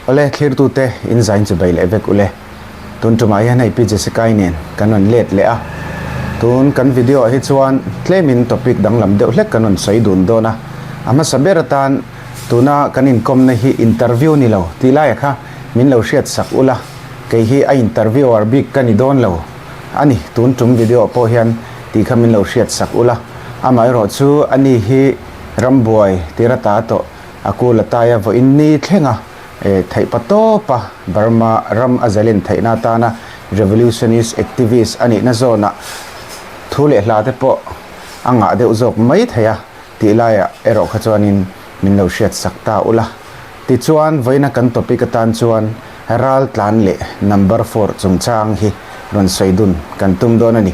Awle, thlirtute in zain chu bei leh vek ule. Tun tumah hian hei Pi Jessica-i nen kan rawn let leh a. Tun kan video ah hi chuan tlemin topic danglam deuh hlek kan rawn sawi dun dawn a. A hmasa ber atan tuna kan inkawmna hi interview ni lo tih laia kha min lo hriat sak ula, kei hi a interviewer bik ka ni dawn lo a ni. Tun tum video ah pawh hian tih kha min lo hriat sak ula. Amaherawh chu ani hi rambuai tirata tawh A kul a tai a vawiin ni thleng a, theih pa tawp a Burma ram a zalen theihna atana revolutionist activist a nihna zawnah thu leh hla te pawh a ngah deuh zawk mai thei a tih laiah erawh kha chuanin min lo hriat sak ta ula. Tichuan vawiina kan topic atan chuan ral tlan leh number four chungchang hi rawn sawi dun kan tum dawn a ni.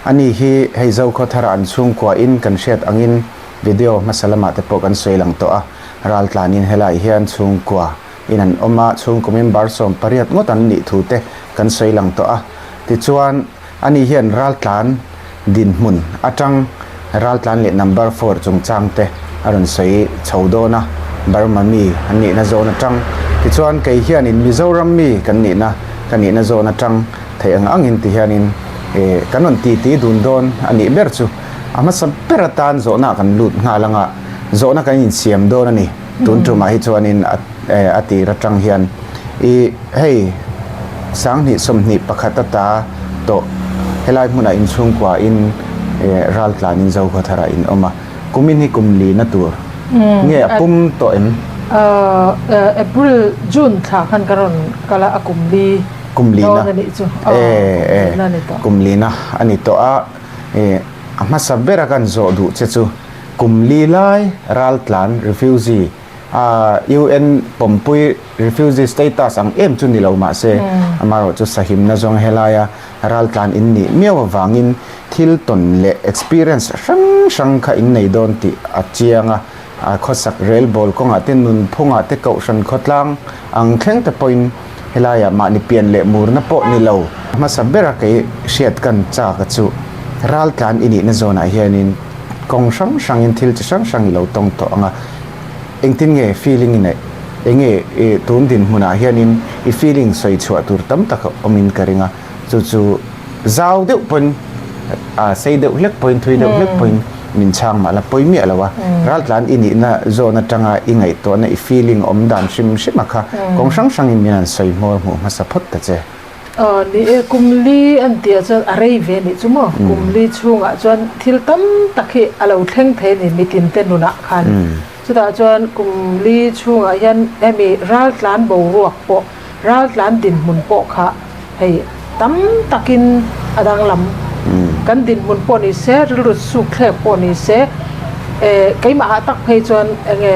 Ani hi hei Zokhawthara an chhungkua in kan hriat angin Video hmasa lamah te pawh kan sawi lang tawh a, raltlanin helaiah hian chhungkua in an awm a, chhungkaw member 18 ngawt an nih thu te kan sawi lang tawh a. Tichuan, ani hian raltlan dinhmun atang raltlan leh number four chungchang te a rawn sawi chho dawn a, Burma mi an nihna zawn atang. Tichuan, kei hianin Mizoram mi kan nihna ka nihna zawn atang theih ang angin ti hianin kan rawn titi dun dawn a nih ber chu. A hmasa ber atan zawhna kan lut nghal anga zawhna kan insiam dawn a ni. Tun tumah hi chuanin a tir atang hian i hei 2021 ata tawh helai hmunah inchhungkua in raltlan in Zokhawthar ah in awm a. Kumin hi kum lina tur nge a pum tawh em? April, June thla khan ka rawn kal a, a kum li dawn a nih chu. Kum lina a ni tawh a. E, a hmasa bera kan zawh duh che chu kum li lai raltlan, refugee, a UN pawmpui refugee status ang em chu ni lo mahse amaherawh chu sahimna zawng helaia raltlan in nih miau avangin thil tawn leh experience hrang hrang kha in nei dawn tih a chiang a, A khawsak relbawl kawngah te nunphungah te kohhran khawtlang ang thleng te pawhin helaiah mahni pian leh murna pawh ni lo. Hmasa bera kei hriat kan chak a chu raltlan i nihna zawnah hianin kawng hrang hrangin thil chi hrang hrang i lo tawng tawh ang a, engtin nge feeling i neih? Enge i tun dinhmunah hianin i feeling sawi chhuah tur tam tak a awmin ka ring a, chu chu Zau deuh pawhin a sei deuh hlek pawhin thui deuh hlek pawhin min chhang mah la pawi miah lo a. Raltlan i nihna zawn atanga i ngaihtuahna i feeling awm dan hrim hrim a kha kawng hrang hrangin min han sawi hmawr hmuh hmasa phawt ta che. Aw ni e, kum li an tih ah chuan a rei ve nih chu maw? Kum li chhungah chuan thil tam tak hi a lo thleng thei a ni mitin te nunah khan. Chutah chuan kum li chhungah hian hemi raltlan boruak pawh Raltlan dinhmun pawh kha hei tam takin a danglam. Kan dinhmun pawh ni se, rilru suk thlek pawh ni se, keimah ah tak phei chuan enge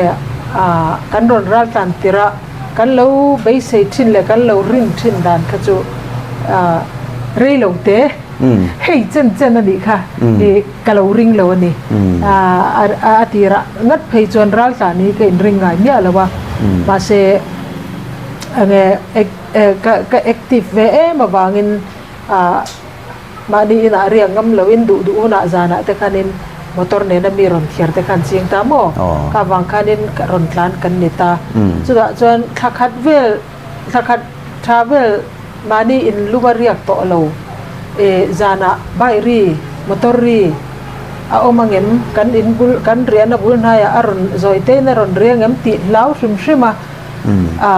kan rawn raltlan tirh a, kan lo beisei thin leh kan lo rin thin dan kha chu rei lo te, hei chen chen a nih kha ka lo ring lo a ni. A tirah ngat phei chuan raltlan hi ka inring ngai miah lo a, mahse, Enge ka ka active ve em avangin ah mahni inah riak ngam loin duh duh hunah zanah te khanin motor nena mi rawn thiar te khan ching ta maw? Ka avang khanin rawn tlan kan ni ta. Chutah chuan thla khat vel thla khat tha vel mahni in luma riak tawh lo eh zanah bike ri motor ri a awm angem kan in bul kan riahna bul hnaiah a rawn zawi tein a rawn riang em tih hlau hrim hrim a. A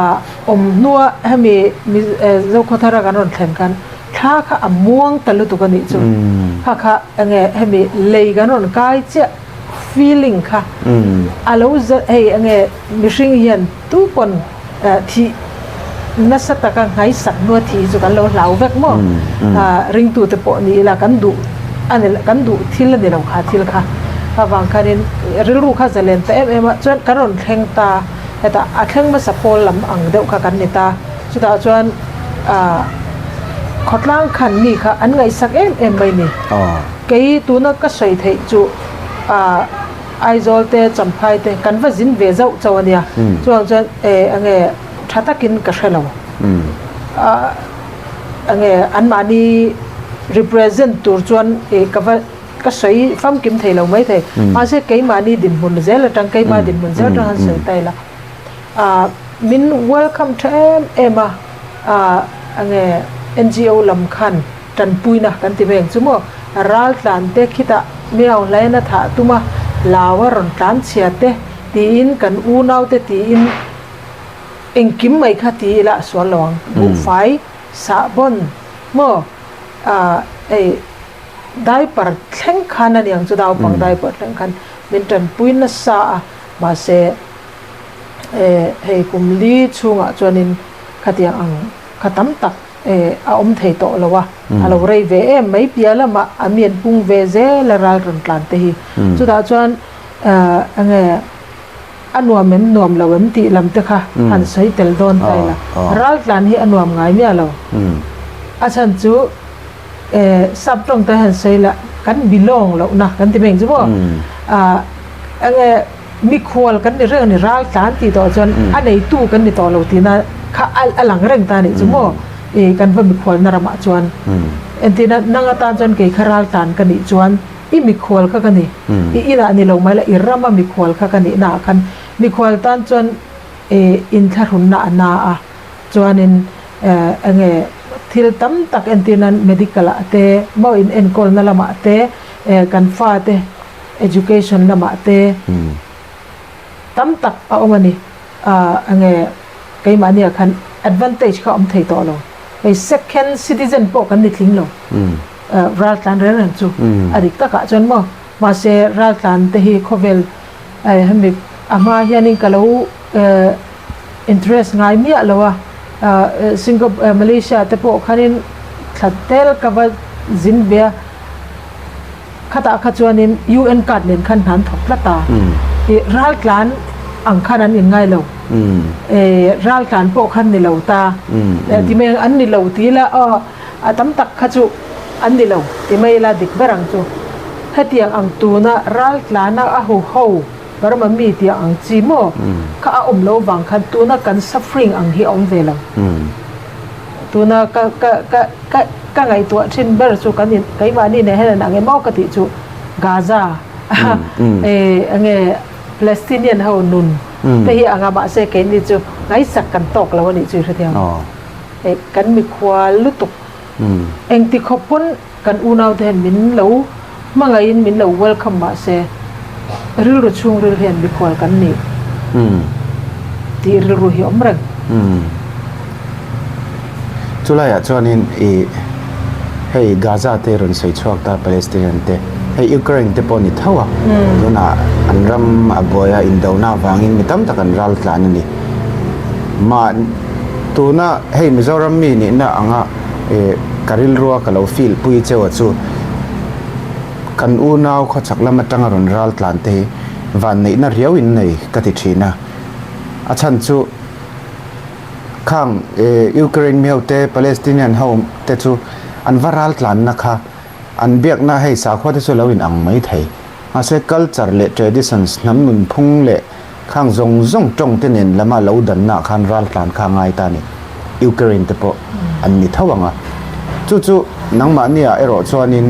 awm hnua hemi Zokhawthara kan rawn thlen khan thla kha a muang ta lutuk a nih chu. Kha kha enge hemi lei kan rawn kai chiah feeling kha a lo hei enge mihring hian tu pawn thih nasa taka nghaisak hnua thih hi chu kan lo hlau vek maw? Ringtute pawh ni ila kan duh a ni kan duh thil a ni lo kha thil kha. Avang khanin rilru kha zalen ta em em a chuan kan rawn thleng ta. Hetah a thleng hmasa pawl lam ang deuh kha kan ni ta. Chutah chuan ah khawtlang khan mi kha an ngaihsak em em mai ni. Kei tuna ka sawi theih chu ah Aizawl te Champhai te kan va zin ve zauh chauh a nia. Chuvang chuan eh enge tha takin ka hre lo. Ah enge anmahni represent tur chuan eh ka va Ka sawi famkim thei lo mai thei. Mahse keimahni dinhmun zel atang, keimah dinhmun zel atang han sawi ta ila. Aah. min welcome tha em em a, ah enge NGO lam khan tanpuina kan ti mai ang chu maw, raltlan te khitah miau hlain a thah tum a, hlau a rawn tlan chhia te tiin kan unau te tiin engkim mai kha ti ila a sual lo ang, buhfai sahbawn maw ah hei. Diaper thleng khan a niang chu naupang diaper thleng khan min tanpui nasa a, mahse eh hei kum li chhungah chuanin khatiang ang kha tam tak eh a awm thei tawh lo a, a lo rei ve em mai piah lamah a mi an pung ve zel a ral rawn tlan te hi. Chutah chuan eh enge a nuam em nuam lo em tih lam te kha han sawi tel dawn ta ila, ral tlan hi a nuam ngai miah lo. A chhan chu. Sap tawng te han sawi la kan belong lohna kan ti mai ang chu maw enge mikhual kan ni reng a ni ral tlan tih tawh chuan a neitu kan ni tawh lo tihna kha a lang reng ta a nih chu maw kan va mikhualna ramah chuan entirna nang atan chuan kei kha ral tlan ka nih chuan i mikhual kha ka ni i inah ni lo mai la i rama mikhual kha ka nihna ah khan mikhual tan chuan inthlahrunna a na a chuanin Enge thil tam tak entir nan medical ah te maw in enkawl na lamah te kan fa te education lamah te tam tak a awm a ni. Enge keimahni ah khan advantage kha a awm thei tawh lo. Hei second citizen pawh kan ni tling lo. Raltlan reng reng chu a dik takah chuan maw mahse raltlan te hi khawvel hemi a hma hianin ka lo interest ngai miah lo a, Singapore Malaysia te pawh khanin thla tel ka va zin ve a, khatah kha chuanin UN card nen khan hna an thawk tlat a, ih raltlan ang khan an inngai lo, raltlan pawh khan ni lo ta, ti mai ang an ni lo ti ila aw a tam tak kha chu an ni lo ti mai ila dik ber ang chu, hetiang ang tuna raltlana a huho. Burma mi tih ang chi maw kha a awm lo vang khan tuna kan suffering ang hi a awm ve lo. Tuna ka ka ka ka ka ngaihtuah thin ber chu kan in keimahni nen hian an ang em aw ka tih chu Gaza eh enge Palestinian ho nun te hi anga mahse keini chu ngaihsak kan tawk lo a nih chu i hrethiam. Eh kan mikhual lutuk engti khawp pawn Kan unaute hian min lo hmangaihin min lo welcome mahse rilru chhungril hian mikhual kan ni tih rilru hi awm reng. Chulaiah chuanin i hei Gaza te rawn sawi chhuak ta Palestinian te hei Ukraine te pawh ni tho a tunah an ram a buai a indona avangin mi tam tak an ral tlan a ni. Mah tuna hei Mizoram mi nihna anga Ih, ka rilrua ka lo feel pui cheu a chu. Kan unau khawchhak lam atanga rawn ral tlan te hi vanneihna riau in nei ka ti thin a. A chhan chu khang Ukraine mi ho te, Palestinian ho te chu an va ral tlanna kha an biakna hei sakhua te chu lo in ang mai thei. Mahse culture leh traditions hnam nunphung leh Khang zawng zawng tawng te nen lama lo danna khan raltlan kha ngai ta ni. Ukraine te pawh an ni tho ang a. Chu chu nangmahniah erawh chuanin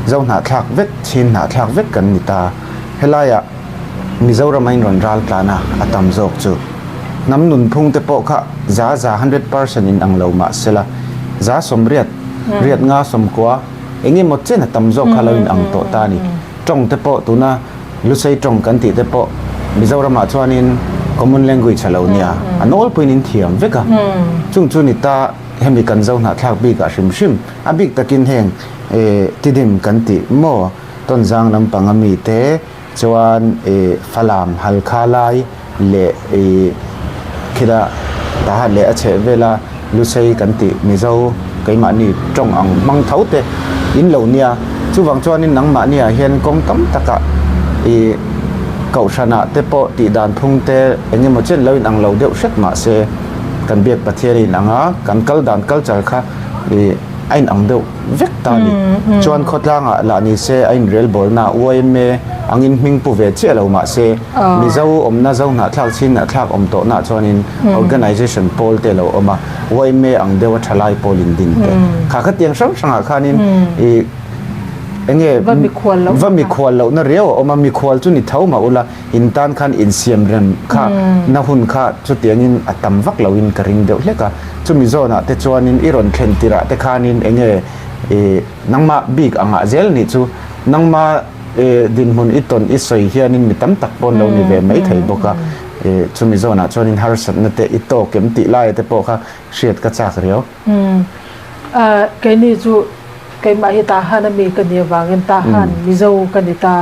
Zo hnahthlak vek, Chin hnahthlak vek kan ni ta. Helaiah Mizoram a inrawn raltlan a, a tam zawk chu. Hnam nunphung te pawh kha za za, 100%, in ang lo mah sela, 180, riat nga 90, eng emaw chen a tam zawk kha lo in ang tawh ta a ni. Tawng te pawh tuna Lusei tawng kan tih te pawh Mizoramah chuanin common language a lo nia, a nawlpuiin in thiam vek a. Chung chu ni ta hemi kan zo hnahthlak bikah hrim hrim, a bik takin heng Tidim kan tih maw Tonzang lampanga mite chuan Falam Halkha lai leh khila Tahan leh a chheh vela Lusei kan tih Mizo keimahni tawng ang hmang tho te in lo nia. Chuvang chuanin nangmahniah hian kawng tam takah ih kohhranah te pawh tih dan phung te eng emaw chen lo inang lo deuh hret mahse kan biak Pathian a inang a, kan kal dan culture kha ih a inang deuh vek ta a ni. Chuan khawtlangah lah ni se a inrelbawlna yma angin hming pu ve chiah lo mahse Mizo awmna zo hnahthlak chin hnahthlak awm tawhnaah chuanin organisation pawl te a lo awm a, yma ang deuha thalai pawl in din te. Kha khatiang hrang hrangah khanin ih Enge Va mikhual lohna va mikhual lohna riau a awm a, mikhual chu ni tho mah ula in tan khan insiam rem kha na hun kha chutiangin a tam vak loin ka ring deuh hlek a. Chumi zawnah te chuanin i rawn thlen tirah te khanin enge i nangmah bik angah zel nih chu nangma dinhmun i tawn i sawi hianin mi tam tak pawn lo ni ve mai thei bawk a. Chumi zawnah chuanin harsatna te i tawk em tih laia te pawh kha hriat ka chak riau. Keini chu keimah hi Tahan a mi ka nih avangin Tahan Mizo ka ni ta.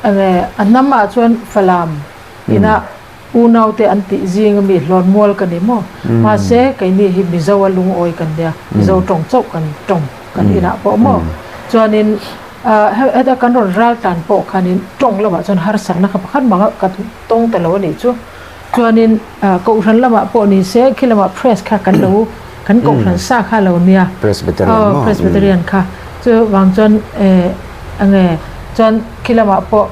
Enge a hnam ah chuan Falam ina unau te an tih zing ami hlawn mual ka ni maw? Mahse keini hi Mizo a lungawi kan nia, Mizo tawng chauh kan tawng kan inah pawh maw? Chuanin heta kan rawn ral tan pawh khanin tawng lamah chuan harsatna kha pakhat mah ka tawng ta lo a nih chu. Chuanin kohhran lamah pawh ni se khi lamah press kha kan lo kan kohhran sa kha lo nia. Presbyterian maw? Presbyterian kha. Chuvang chuan enge chuan khi lamah pawh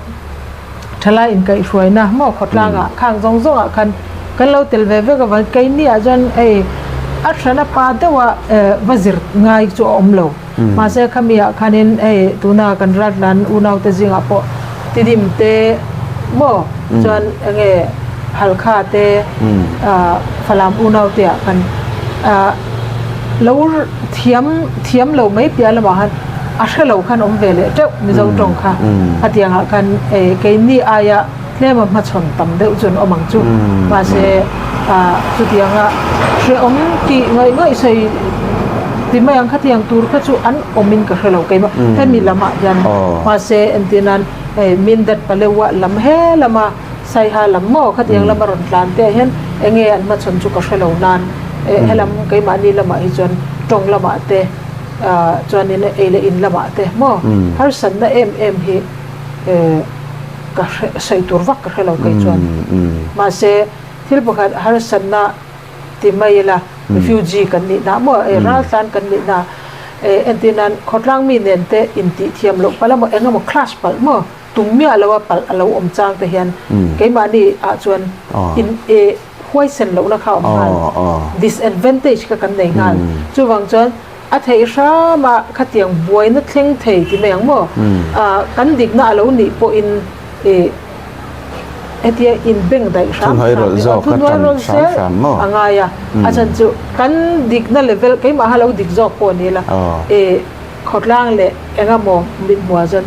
thalai inkaihhruaina maw khawtlangah khang zawng zawngah khan kan lo tel ve vek avang keini ah chuan hei a hrana pa deuha va zir ngai chu a awm lo. Mahse khami ah khanin hei tuna kan Ratlan unaute zingah pawh Tidim te maw chuan enge Halkha te Falam unaute ah khan lo thiam thiam lo mai piah lamah khan a hre lo khan awm ve leh teuh Mizo tawng kha a tiangah khan keini aia tlema hmachhawn tam deuh chu an awm ang chu mahse chutianga hrehawm tih ngaih ngaih sawi ti mai ang khatiang tur kha chu an awmin ka hre lo keimah hemi lamah hian mahse entir nan hei Mindat Palewa lam he lama Saiha lam maw khatiang lama rawn tlan te ah hian enge an hmachhawn chu ka hre lo nan helam keimahni lamah hi chuan tawng lamah te chuanin ei leh in lamah te maw harsatna em em hi ka hre sawi tur vak ka hre lo kei chuan mahse thil pakhat harsatna ti mai ila refugee kan nih na maw eh raltlan kan nih na eh entir nan khawtlang mi nen te intih thiam loh palh a maw eng emaw clash palh maw tum miah lo a palh a lo awm chang te hian keimahni ah chuan in eh huaisen lohna kha a awm nghal disadvantage kha kan nei nghal chuvang chuan A theih hram a, khatiang buaina thleng thei ti mai ang maw? Kan dikna a lo nih pawhin i hetia inbeng daih hram hram hi aw thuhnuai rawlh zel a ngai a, a chhan chu kan dikna level keimaha lo dik zawk pawh ni la i khawtlang leh engemaw mithmuah chuan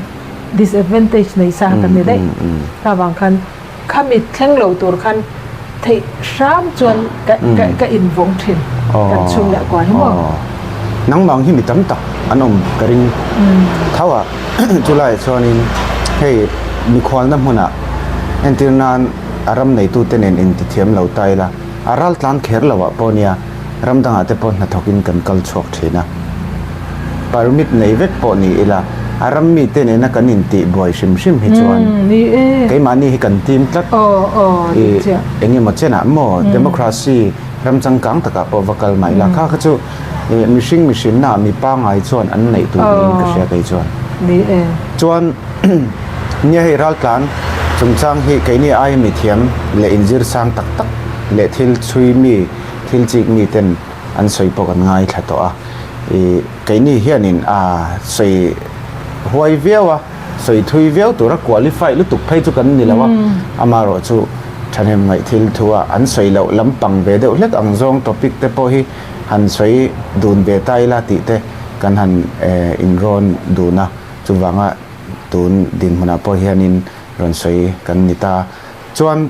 disadvantage nei sa kan ni daih. Kha vang khan Khami thleng lo tur khan theih hram chuan ka ka invawng thin kan chhung leh kual hi maw. Nangmang hi mi tam tak an awm ka ring tho a, chulaiah chuanin hei mikhualna hmunah entir nan a ram neitute nen intithiam lo ta ila, a ral tlan kher lo ah pawh nia ram dangah te pawh hnathawkin kan kal chhuak thin a, permit nei vek pawh ni ila a ram mite nena kan intih buai hrim hrim hi chuan keimahni hi kan tim tlat i eng emaw chenah maw democracy ram changkang takah pawh va kal mah ila kha kha chu mihring mihrinna ah mi pangai chuan an neih tur niin ka hria kei chuan. Chuan nia hei raltlan chungchang hi keini aia mithiam leh inzir sang tak tak leh thil chhui mi thil chik mi ten an sawi pawh kan ngaithla tawh a, ih keini hianin a sawi huai viau a, sawi thui viau tura qualify lutuk phei chu kan ni lo a, amaherawh chu thahnem ngaih thil thu a an sawi loh lampang ve deuh hlek ang zawng topic te pawh hi han sawi dun ve ta ila tih te kan han inrawn dun a, chuvanga tun dinhmunah pawh hianin rawn sawi kan ni ta chuan.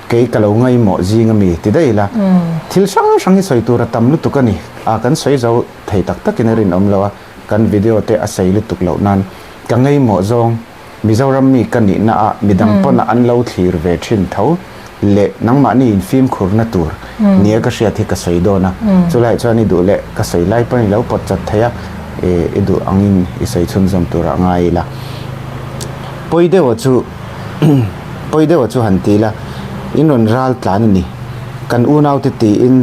Kei ka lo ngaihmawh zing ami ti daih ila, thil hrang hrang hi sawi tur a tam lutuk a ni. A kan sawi zo thei tak takin a rinawm lo a, kan video te a sei lutuk loh nan ka ngaihmawh zawng Mizoram mi ka nihna ah midang pawn an lo thlir ve thin tho leh nangmahni in fimkhurna tur nia ka hriat hi ka sawi dawn a, chulaiah chuan i duh leh ka sawi lai pawn i lo pawt chat thei a, i duh angin i sawi chhunzawm turah ngai ila. Pawi deuha chu. Pawi deuha chu han ti la, in rawn ral tlan a ni. Kan unaute tiin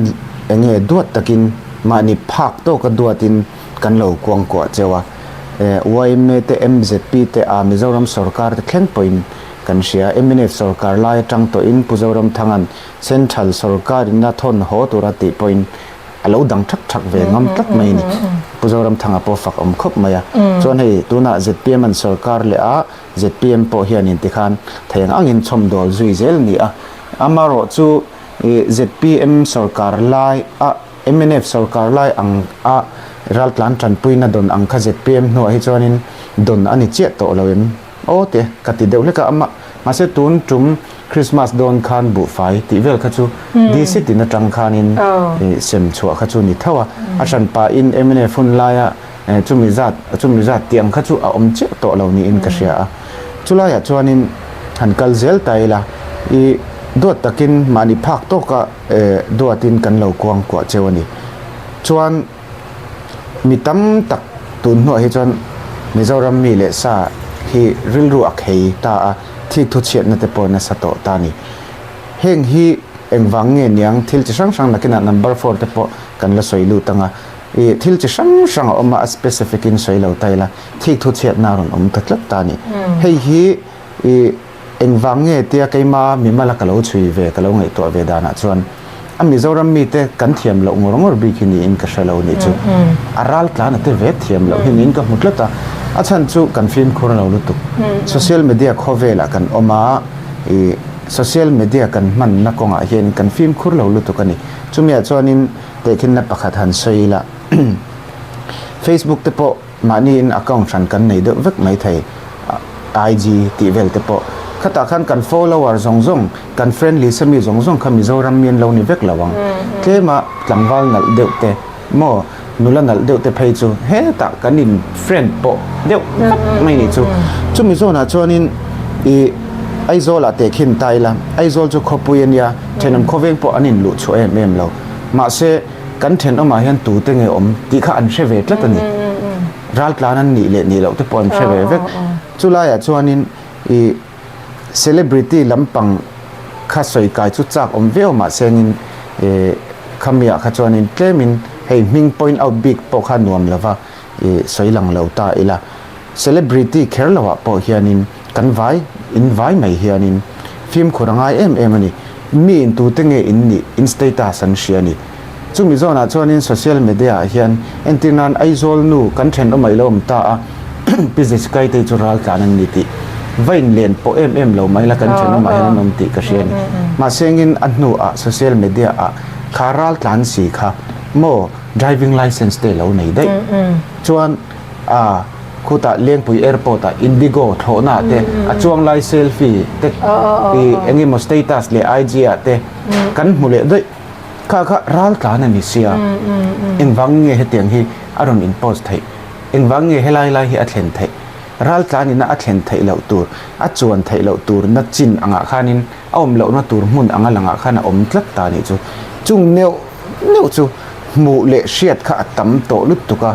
eng nge duat takin mahni phak tawka duatin kan lo kuangkuah cheu a. Yma te, MZP te, a Mizoram sorkar te thleng pawhin kan hria. Mnf sorkar lai atang tawhin Pu Zoramthanga'n Central sorkarin a thawn haw tura tih pawhin a lo dang thak thak ve ngam tlat mai a ni. Pu Zoramthanga pawh fak awm khawp mai a. Chuan hei tunah zpm an sawrkar leh a, zpm pawh hianin tikhan thei ang angin chhawmdawl zui zel a ni a. Amaherawh chu zpm sawrkar lai a mnf sawrkar lai ang a raltlan tanpuina dawn ang kha zpm hnuah hi chuanin dawn a ni chiah tawh lo em? Aw te ka ti deuh hlek a, amah mahse tun tum Christmas dawn khan buhfai tih vel kha chu DC tin atang khanin sem chhuah kha chu ni tho a, a hran pahin mnf hun laia chumi zat chumi zat tih ang kha chu a awm chiah tawh lo niin ka hria a. Chulaiah chuanin han kal zel ta ila i duat takin mahni phak tawka duatin kan lo kuang kuah cheu a ni. Chuan Mi tam tak tun hnuah hi chuan Mizoram mi leh sa hi rilru a khei ta a, thik thu chhiatna te pawh nasa tawh ta a ni. Heng hi engvang nge niang thil chi hrang hrang nakinah number four te pawh kan la sawi lut ang a, ih thil chi hrang hrang a awm a, a specific in sawi lo ta ila thik thu chhiatna a rawn awm ta tlat ta a ni. Hei hi ih. Engvang nge tia keima mimala ka lo chhui ve ka lo ngaihtuah ve danah chuan a Mizoram mite kan thiam loh ngawr ngawr bik hi niin ka hre lo nih chu. A ral tlan a te ve thiam loh hi niin ka hmu tlat a, a chhan chu kan fimkhur lo lutuk. Social media khawvelah kan awm a, ih social media kan hmanna kawngah hian kan fimkhur lo lutuk a ni. Chumiah chuanin tehkhinna pakhat han sawi ila Facebook te pawh Mahniin account hran kan nei deuh vek mai thei, IG tih vel te pawh. Khatah khan kan follower zawng zawng, kan friend list a mi zawng zawng kha Mizoram mi an lo ni vek lo ang. Tlema tlangval nalh deuh te maw, nula nalh deuh te phei chu hetah kan in friend pawh deuh vek mai nih chu. Chumi zawnah chuanin ih Aizawlah tehkhin ta ila, Aizawl chu khawpui a nia, thenawm khawveng pawh an inluh chhuah em em lo. Mahse. Kan thenawmah hian tute nge awm tih kha an hre ve tlat a ni. Raltlan an nih leh nih loh te pawh an hre ve vek. Chulaiah chuanin ih celebrity lampang kha sawi kai chu chak awm viau mahsengin ih khamiah kha chuanin tlemin hei hming point out bik pawh kha nuam lova ih sawi lang lo ta ila. Celebrity kher loah pawh hianin kan vai in vai mai hianin fimkhur a ngai em em a ni. Mi in tute nge in nih in status an hria a ni. Chumi zawnah chuanin social media ah hian entir nan Aizawl nu kan thenawm a ilo awm ta a, Pi Jessica-i te hi chu ral tlan an ni tih va in len pawh em em lo mai la kan thenawmah hian an awm tih ka hria a ni. Mahsengin a hnuah social media ah kha ral tlan si kha maw driving licence te lo nei daih chuan A, khutah Lengpui Airport ah Indigo thlawhna ah te a chuang lai selfie te i eng emaw status leh IG ah te kan hmu leh daih. Kha kha ral tlan a ni sia. Engvang nge hetiang hi a rawn in post theih? Engvang nge helai lai hi a thlen theih? Ral tlan ina a thlen theih loh tur, a chuan theih loh tur na chin angah khanin a awm lohna tur hmun anga langah khan a awm tlat ta nih chu. Chung neuh neuh chu hmuh leh hriat kha a tam tawh lutuk a,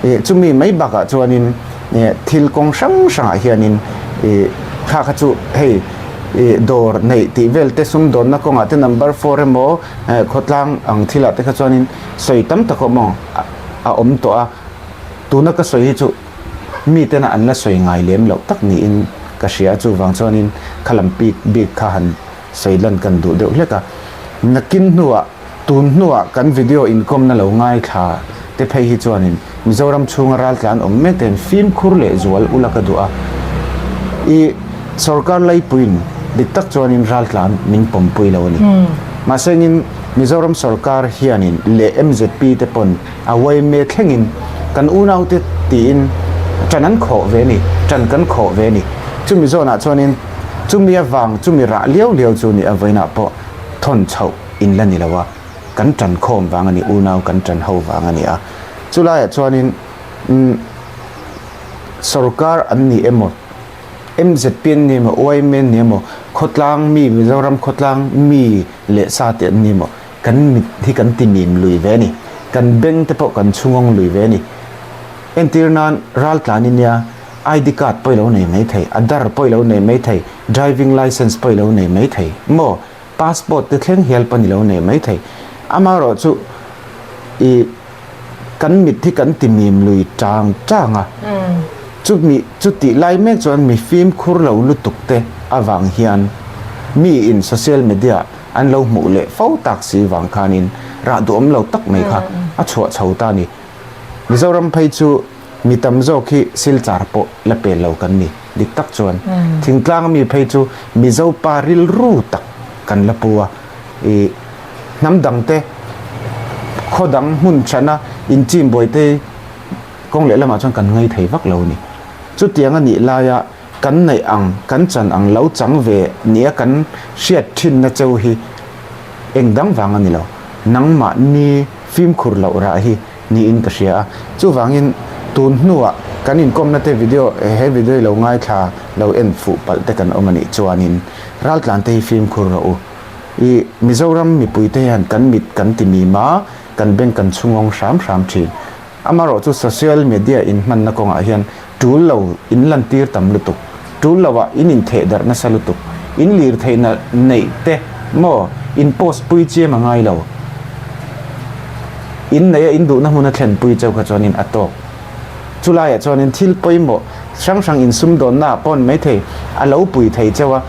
ih chumi mai bakah chuanin ih thil kawng hrang hrangah hianin ih kha kha chu hei ih dawr neih tih vel te sumdawnna kawngah te number four emaw eh khawtlang ang thilah te kha chuanin sawi tam tak awm ang a awm tawh a, tuna ka sawi hi chu mitena an la sawi ngai lem loh tak niin ka hria a, chuvang chuanin khalam bik bik kha han sawi lan kan duh deuh hlek a, nakin hnuah tun hnuah kan video inkawmna lo ngaithla te phei hi chuanin Mizoram chhunga raltlan awm mek ten fimkhur leh zual ula ka duh a, i sorkar laipuiin dik tak chuanin raltlan min pawmpui lo a ni. Mahsengin Mizoram sorkar hianin leh mzp te pawn a uaime thlengin kan unaute tiin ṭan an khawh ve a ni, ṭan kan khawh ve a ni. Chumi zawnah chuanin chumi avang chumi rah liau liau chu ni a vawiinah pawh thawn chhoh in la ni lo a, kan ṭan khawm vang a ni, unau kan ṭan ho vang a ni a. Chulaiah chuanin umm sorkar an ni emaw, MZP an ni emaw, YMA an ni emaw, khawtlang mi, Mizoram khawtlang mi leh sa te an ni emaw, Kan mit hi kan ti mim lui ve a ni. Kan beng te pawh kan chhungawng lui ve a ni. Entir nan ral tlan i nia, ID card pawh i lo nei mai thei, Aadhaar pawh i lo nei mai thei, driving licence pawh i lo nei mai thei maw? Passport te thleng hial pawn i lo nei mai thei. Amaherawh chu i kan mit hi kan ti mim lui tang tang a. Chumi chutih lai mek chuan mi fimkhur lo lutuk te avang hian mi in social media An lo hmuh leh fo tak si vang khanin rah duhawm lo tak mai kha a chhuah chho ta a ni. Mizoram phei chu mi tam zawk hi Silchar pawh la pel lo kan ni. Dik tak chuan thingtlang ami phei chu Mizo pa rilru tak kan la pu a. Ih hnam dangte khaw dang hmun chhana inchim buaite kawng lehlamah chuan kan ngai thei vak lo a ni. Chutiang a nih laia kan neih ang, kan chan ang lo chang ve nia kan hriat thinna cheu hi eng dang vang a ni lo. Nangmahni fimkhur loh rah hi niin ka hria a. Chuvangin tun hnuah kan inkawmna te video, he video hi lo ngaithla lo en fuh palh te kan awm a nih chuanin raltlan te hi fimkhur rawh u. I Mizoram mipui te hian kan mit kan ti mim a, kan beng kan chhungawng hram hram thin. Amaherawh chu social media inhmanna kawngah hian tul lo in lantir tam lutuk, tul loah in intheh darh nasa lutuk, in lir theihna neih te maw in post pui chiam a ngai lo. In neia in duhna hmuna thlen pui cheu kha chuanin a tawk. Chulaiah chuanin thil pawimawh hrang hrang insumdawnnaah pawh ni maithei a lo pui thei cheu a,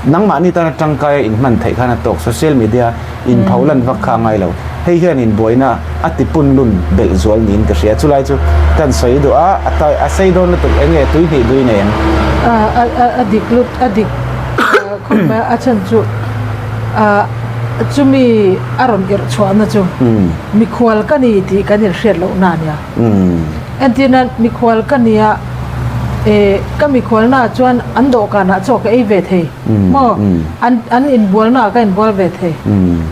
nangmahni tana tangkaia inhman theih khan a tawk. Social media inpho lan vak kha a ngai lo. Hei hian inbuaina a tipun lun belh zual niin ka hria. Chulai chu kan sawi duh a, a tai a sei dawn lutuk eng nge tui hnih dui nei ang? A dik lut a dik khawp mai a, a chhan chu chumi a rawn irh chhuahna chu mikhual ka ni tih kan inhriat lohna a nia. Entirna, mikhual ka nia, eh, ka mikhualnaah chuan an dawhkanah chaw ka ei ve thei, maw? An, an inbualnaah ka inbual ve thei,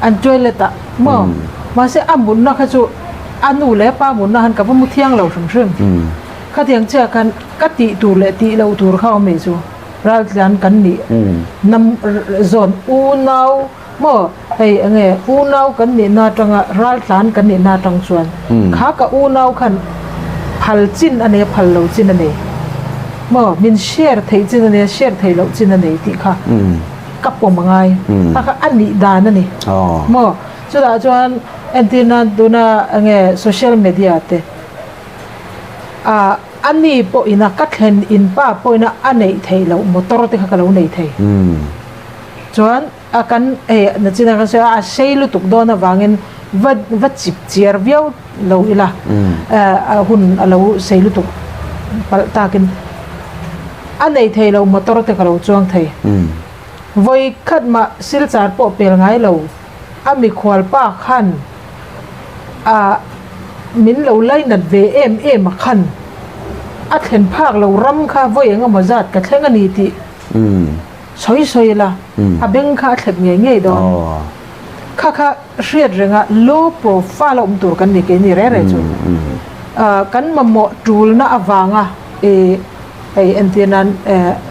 an toilet-ah, maw? Mahse, a mutna kha chu a nu leh a pa mutna khan ka va mu thiang lo hrim hrim. Khatiang chiah khan ka tih tur leh tih loh tur kha awm ei chu raltlan kan nih nam zawn unau, Maw, hei enge unau kan nihna atanga raltlan kan nihna atang chuan kha ka unau khan phal chin a nei a, phal lo chin a nei. Maw, min share theih chin a nei a, share theih loh chin a nei tih kha ka pawm a ngai. Kha kha a nih dan a ni. Maw, chutah chuan entir nan tuna enge social media te ah a ni pawhina ka thlen in pa pawhina a neih theih loh motor te kha ka lo nei thei. Chuan a kan hei nachin a kan sawi a, a sei lutuk dawn avangin va va chip chiar viau lo ila a hun a lo sei lutuk palh takin a nei thei lo motor te ka lo chuang thei. Vawi khat mah silchar pawh pel ngai lo a mikhual pa khan a min lo lainat ve em em a khan a thlen phak lo ram kha vawi engemaw zat ka thleng a ni tih Sawi sawi ila, a beng kha a thlep ngei ngei dawn. Kha kha hriat renga low profile a awm tur kan ni keini reh reh chu. Kan mamawh tulna avanga i hei entir nan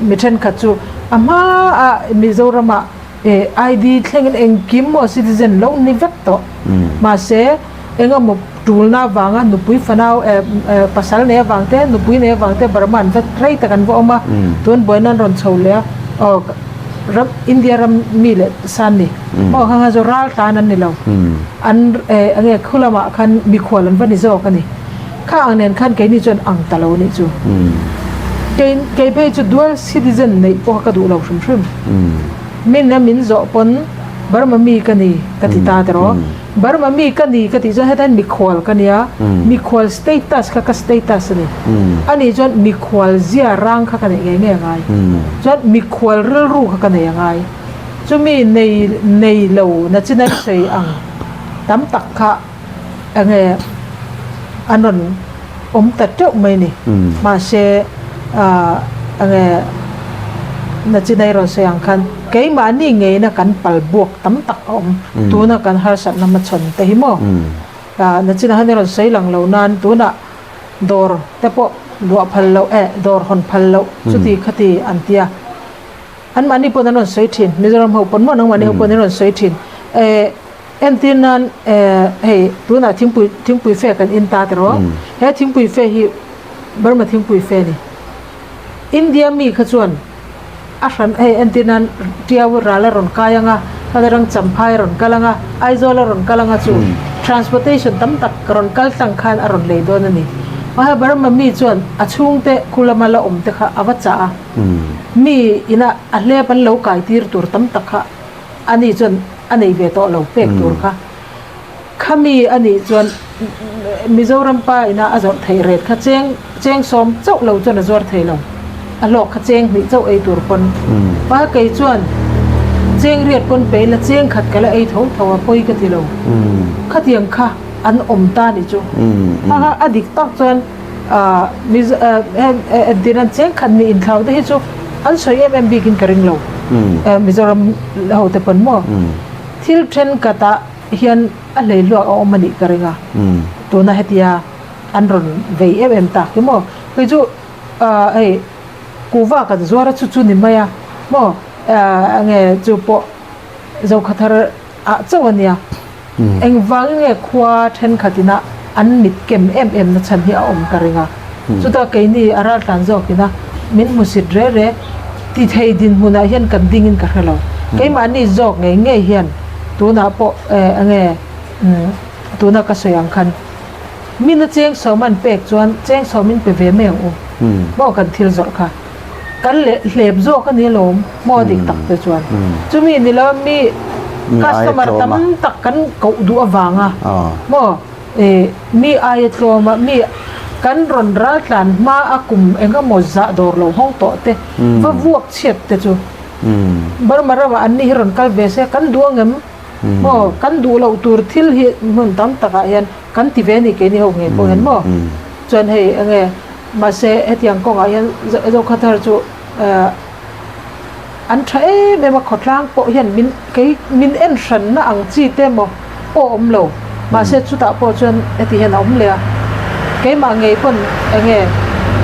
mi thenkhat chu a hma a Mizorama ID thlengin engkim maw citizen lo ni vek tawh. Mahse engemaw tulna avanga nupui fanau pasal nei avang te, nupui nei avang te Burma an va rei tak an va awm a, tun buaina an rawn chho leh a, aw ram India ram mi leh san ni maw kha kha chu ral tan an ni lo, an enge khu lamah khan mikhual an va ni zawk a ni, kha ang nen khan keini chuan ang ta lo nih chu, kei kei phei chu dual citizen neih pawh kha ka duh lo hrim hrim, min a min zawh pawn Burma mi ka ni ka ti ta tiraw. Burma mi ka ni ka tih chuan heta hian mikhual ka nia, mikhual status kha ka status a ni. A nih chuan mikhual zia rang kha ka neih ngei ngei a ngai. Chuan mikhual rilru kha ka nei a ngai. Chumi nei nei lo na chinai sawi ang tam tak kha enge an rawn awm ta teuh mai ni. Mahse enge na chinai rawn sawi ang khan keimahni ngeina kan pal buak tam tak a awm. Tuna kan harsatna hmachhawn te hi maw? Nachinah hian i rawn sawi lang lo nan tunah dawr te pawh luah phal loh eh dawr hawn phal loh chuti khati an tia. Anmahni pawn an rawn sawi thin, Mizoram ho pawn maw nangmahni ho pawn an rawn sawi thin. Eh entir nan eh hei tunah thingpui thingpui fe kan in ta tiraw? He thingpui fe hi Burma thingpui fe a ni. India mi kha chuan a hran hei entir nan Tiau ral a rawn kai ang a, heta rang Champhai a rawn kal ang a, Aizawl a rawn kal ang a chu transportation tam tak rawn kal tlang khan a rawn lei dawn a ni. Mahse Burma mi chuan a chhungte khu lama la awm te kha a va chah a, mi ina a hlep an lo kai tir tur tam tak kha ani chuan a nei ve tawh lo pek tur kha. Khami a nih chuan. Mizoram pa ina a zawrh theih ret kha cheng cheng sawm chauh lo chuan a zuar thei lo. A hlawk kha cheng hnih chauh ei tur pawn. Pa kei chuan cheng riat pawn pe ila cheng khat ka la ei tho tho a pawi ka ti lo. Khatiang kha an awm ta ni chu. Kha kha a dik tak chuan Mizo entir nan cheng khat nih inthlau te hi chu an sawi em em bikin ka ring lo. Mizoram ho te pawn maw. Thil thenkhatah hian a hleihluak a awm a nih ka ring a. Tuna hetia an rawn vei em em tak hi maw. Kei chu hei kuhva kan zuar a chu chu ni mai a maw enge chu pawh Zokhathar ah chauh a nia. Engvangin nge khua thenkhat ina an mit kem em em na chhan hi a awm ka ring a. Chutah keini a raltlan zawk ina min hmusit re re ti thei dinhmunah hian kan dingin ka hre lo. Keimahni zawk ngei ngei hian tunah pawh enge tuna ka sawi ang khan mina cheng sawm an pek chuan cheng sawmin pe ve mai ang u maw kan thil zawrh kha. Kan leh hlep zawk a ni alawm maw dik tak te chuan. Chumi ni lo mi customer tam tak kan koh duh avanga maw mi aia tlawm a mi kan rawn ral tlan hma a kum eng emaw zah dawr lo hawng tawh te va vuak chhiat te chu Burma ramah an ni hi rawn kal ve se kan duh angem maw kan duh loh tur thil hi hmun tam takah hian kan ti ve a ni keini ho ngei pawh hian maw chuan hei enge Mahse, hetiang kawngah hian Zokhathar chu an tha em em a, khawtlang pawh hian min kei min en hranna ang chi te emaw pawh a awm lo. Mahse, chutah pawh chuan heti hian a awm leh a, keimah ngei pawn enge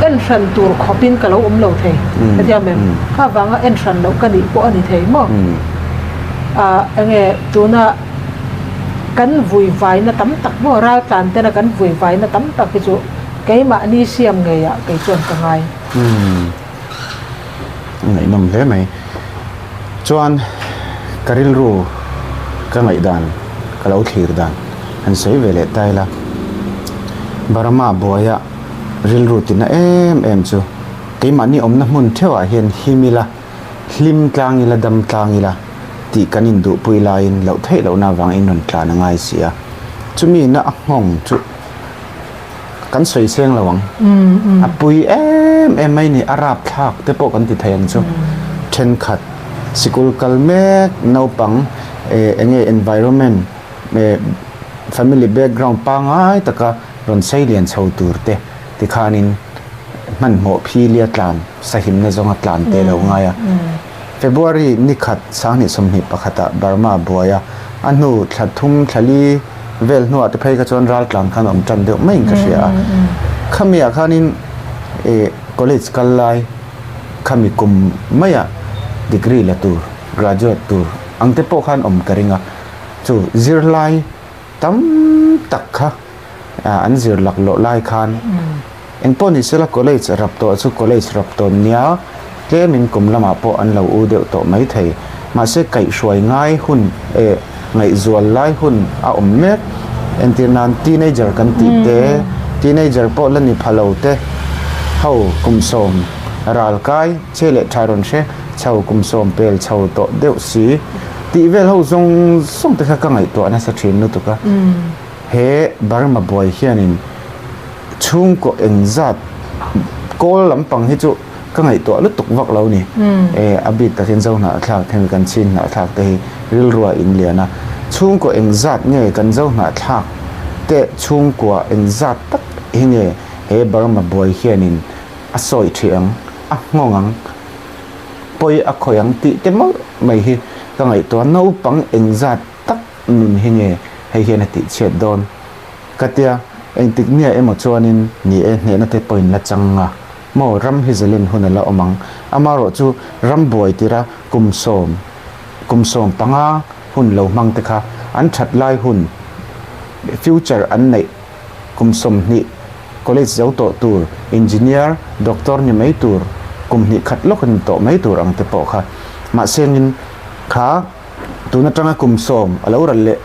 en hran tur khawpin ka lo awm lo thei. Hetiang em? Kha vanga en hran loh ka nih pawh a ni thei maw? Enge tuna kan vui vaina tam tak maw raltlan tena kan vui vaina tam tak hi chu Keimahni siam ngeiah kei chuan ka ngai. Umm ngaihnawm hle mai. Chuan ka rilru ka ngaihdan ka lo thlir dan han sawi ve leh ta ila. Burma buaia rilru tina em em chu keimahni awmna hmun theuhah hian him ila, hlim tlang ila, dam tlang ila tih kan induhpui laiin loh theih lohna avangin rawn tlan a ngai si a. Chumi na a nghawng chu. Kan sawi seng lo ang. A pui em em mai ni, a rap thlak te pawh kan ti thei ang chu. Thenkhat sikul kal mek naupang eng nge environment family background pangngai taka rawn sei lian chho tur te tikhanin hmanhmawh philia tlan sahimna zawnga tlan te lo ngai a. February ni khat 2021 ah Burma buai a, a hnu thla thum thla li vel hnuah te phei kha chuan raltlan khan awm tan deuh maiin ka hria a. Khami ah khanin ih college kal lai khami kum maiah degree la tur, graduate tur ang te pawh khan awm ka ring a. Chu zirlai tam tak kha an zir laklawh lai khan Engpawh ni sela college rap tawh chu college rap tawn nia, tlemin kum lamah pawh an lo u deuh tawh mai thei. Mahse kaihhruai ngai hun eh ngaihzual lai hun a awm mek. Entir nan teenager kan tih te, teenager pawh la ni pha lo te ho kum sawm ral kai che leh tha rawn hre chho kum sawm pel chho tawh deuh si tih vel ho zawng zawng te kha ka ngaihtuah nasa thin lutuk a. He Burma buai hianin Chhungkaw engzat kawl lampang hi chu ka ngaihtuah lutuk vak lo ni. E, a bik takin zo hnahthlak hemi kan chin hnahthlak te hi rilrua in lian a. Chhungkaw engzat nge kan zo hnahthlak te chhungkua engzat tak hi nge he Burma buai hianin a sawi thih ang, a nghawng ang, pawi a khawih ang tih te mawlh mai hi ka ngaihtuah. Naupang engzat tak nun hi nge hei hian a tihchhiat dawn? Ka tia, engtik nia emaw chuanin ni e hnehna te pawhin la chang nga maw ram hi zalin hun a la awm ang. Amarawh chu ram buai tira kum sawm, kum 15 hun lo hmang te kha an that lai hun, future an neih kum 20 college zo tawh tur, engineer, doctor ni mai tur, kum hnih khat lawk ni tawh mai tur ang te pawh kha mahsengin kha Tun atanga kum sawm a lo ral leh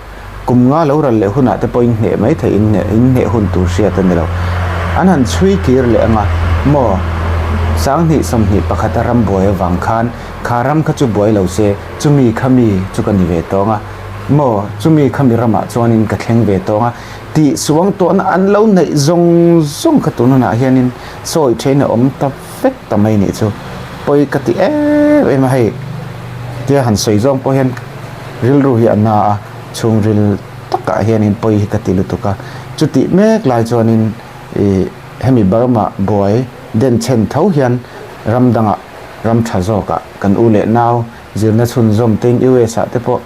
kum nga lo ral leh hunah te pawh in hneh mai theih in hneh in hneh hun tur hriat a ni lo. An han chhui kir leh anga maw 2021 a ram buai avang khan kha ram kha chu buai lo se chumi kha mi chu ka ni ve tawng a. Maw, chumi khami ramah chuanin ka thleng ve tawng a, tih suang tawhna an lo neih zawng zawng kha tun hunah hianin sawi thein a awm ta vek ta mai nih chu. Pawi ka ti em em a, hei tia han sawi zawng pawh hian rilru hi a na a, chhungril takah hianin pawi hi ka ti lutuk a. Chutih mek lai chuanin ih hemi Burma buai denchhen tho hian ram dangah ram tha zawkah kan u leh nau Zirna chhunzawm tein US ah te pawh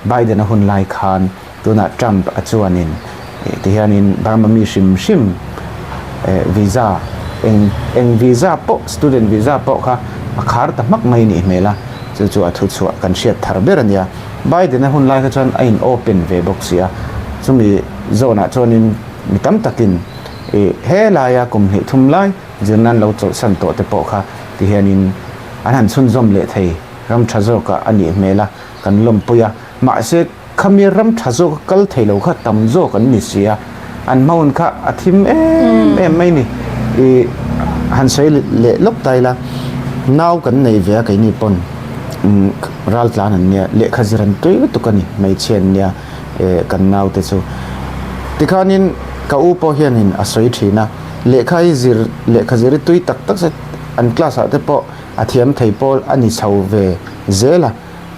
Biden a hun lai khan tunah Trump a chuanin tihianin Burma mi hrim hrim visa eng eng visa pawh student visa pawh kha a khar ta hmak mai nih hmel a, chu chu a thuchhuah kan hriat thar ber a nia. Biden a hun lai kha chuan a in open ve bawk si a, chumi zawnah chuanin mi tam takin he laia kum hnih thum lai zirna an lo chawlhsan tawh te pawh kha tihianin an han chhunzawm leh thei ram tha zawkah a nih hmel a, kan lawmpui a. Mahse, khami ram tha zawka kal thei lo kha tam zawk an ni si a, an hmaun kha a thim em em mai ni. I han sawi leh lawk ta ila, nau kan nei ve a keini pawn ral tlan an nia, lehkha zir an tui lutuk a ni, hmeichhia an nia kan naute chu. Tikhanin ka u pawh hianin a sawi thin a, lehkha hi zir, lehkha zir hi tui tak tak se, An class ah te pawh a thiam thei pawl a ni chho ve zel a,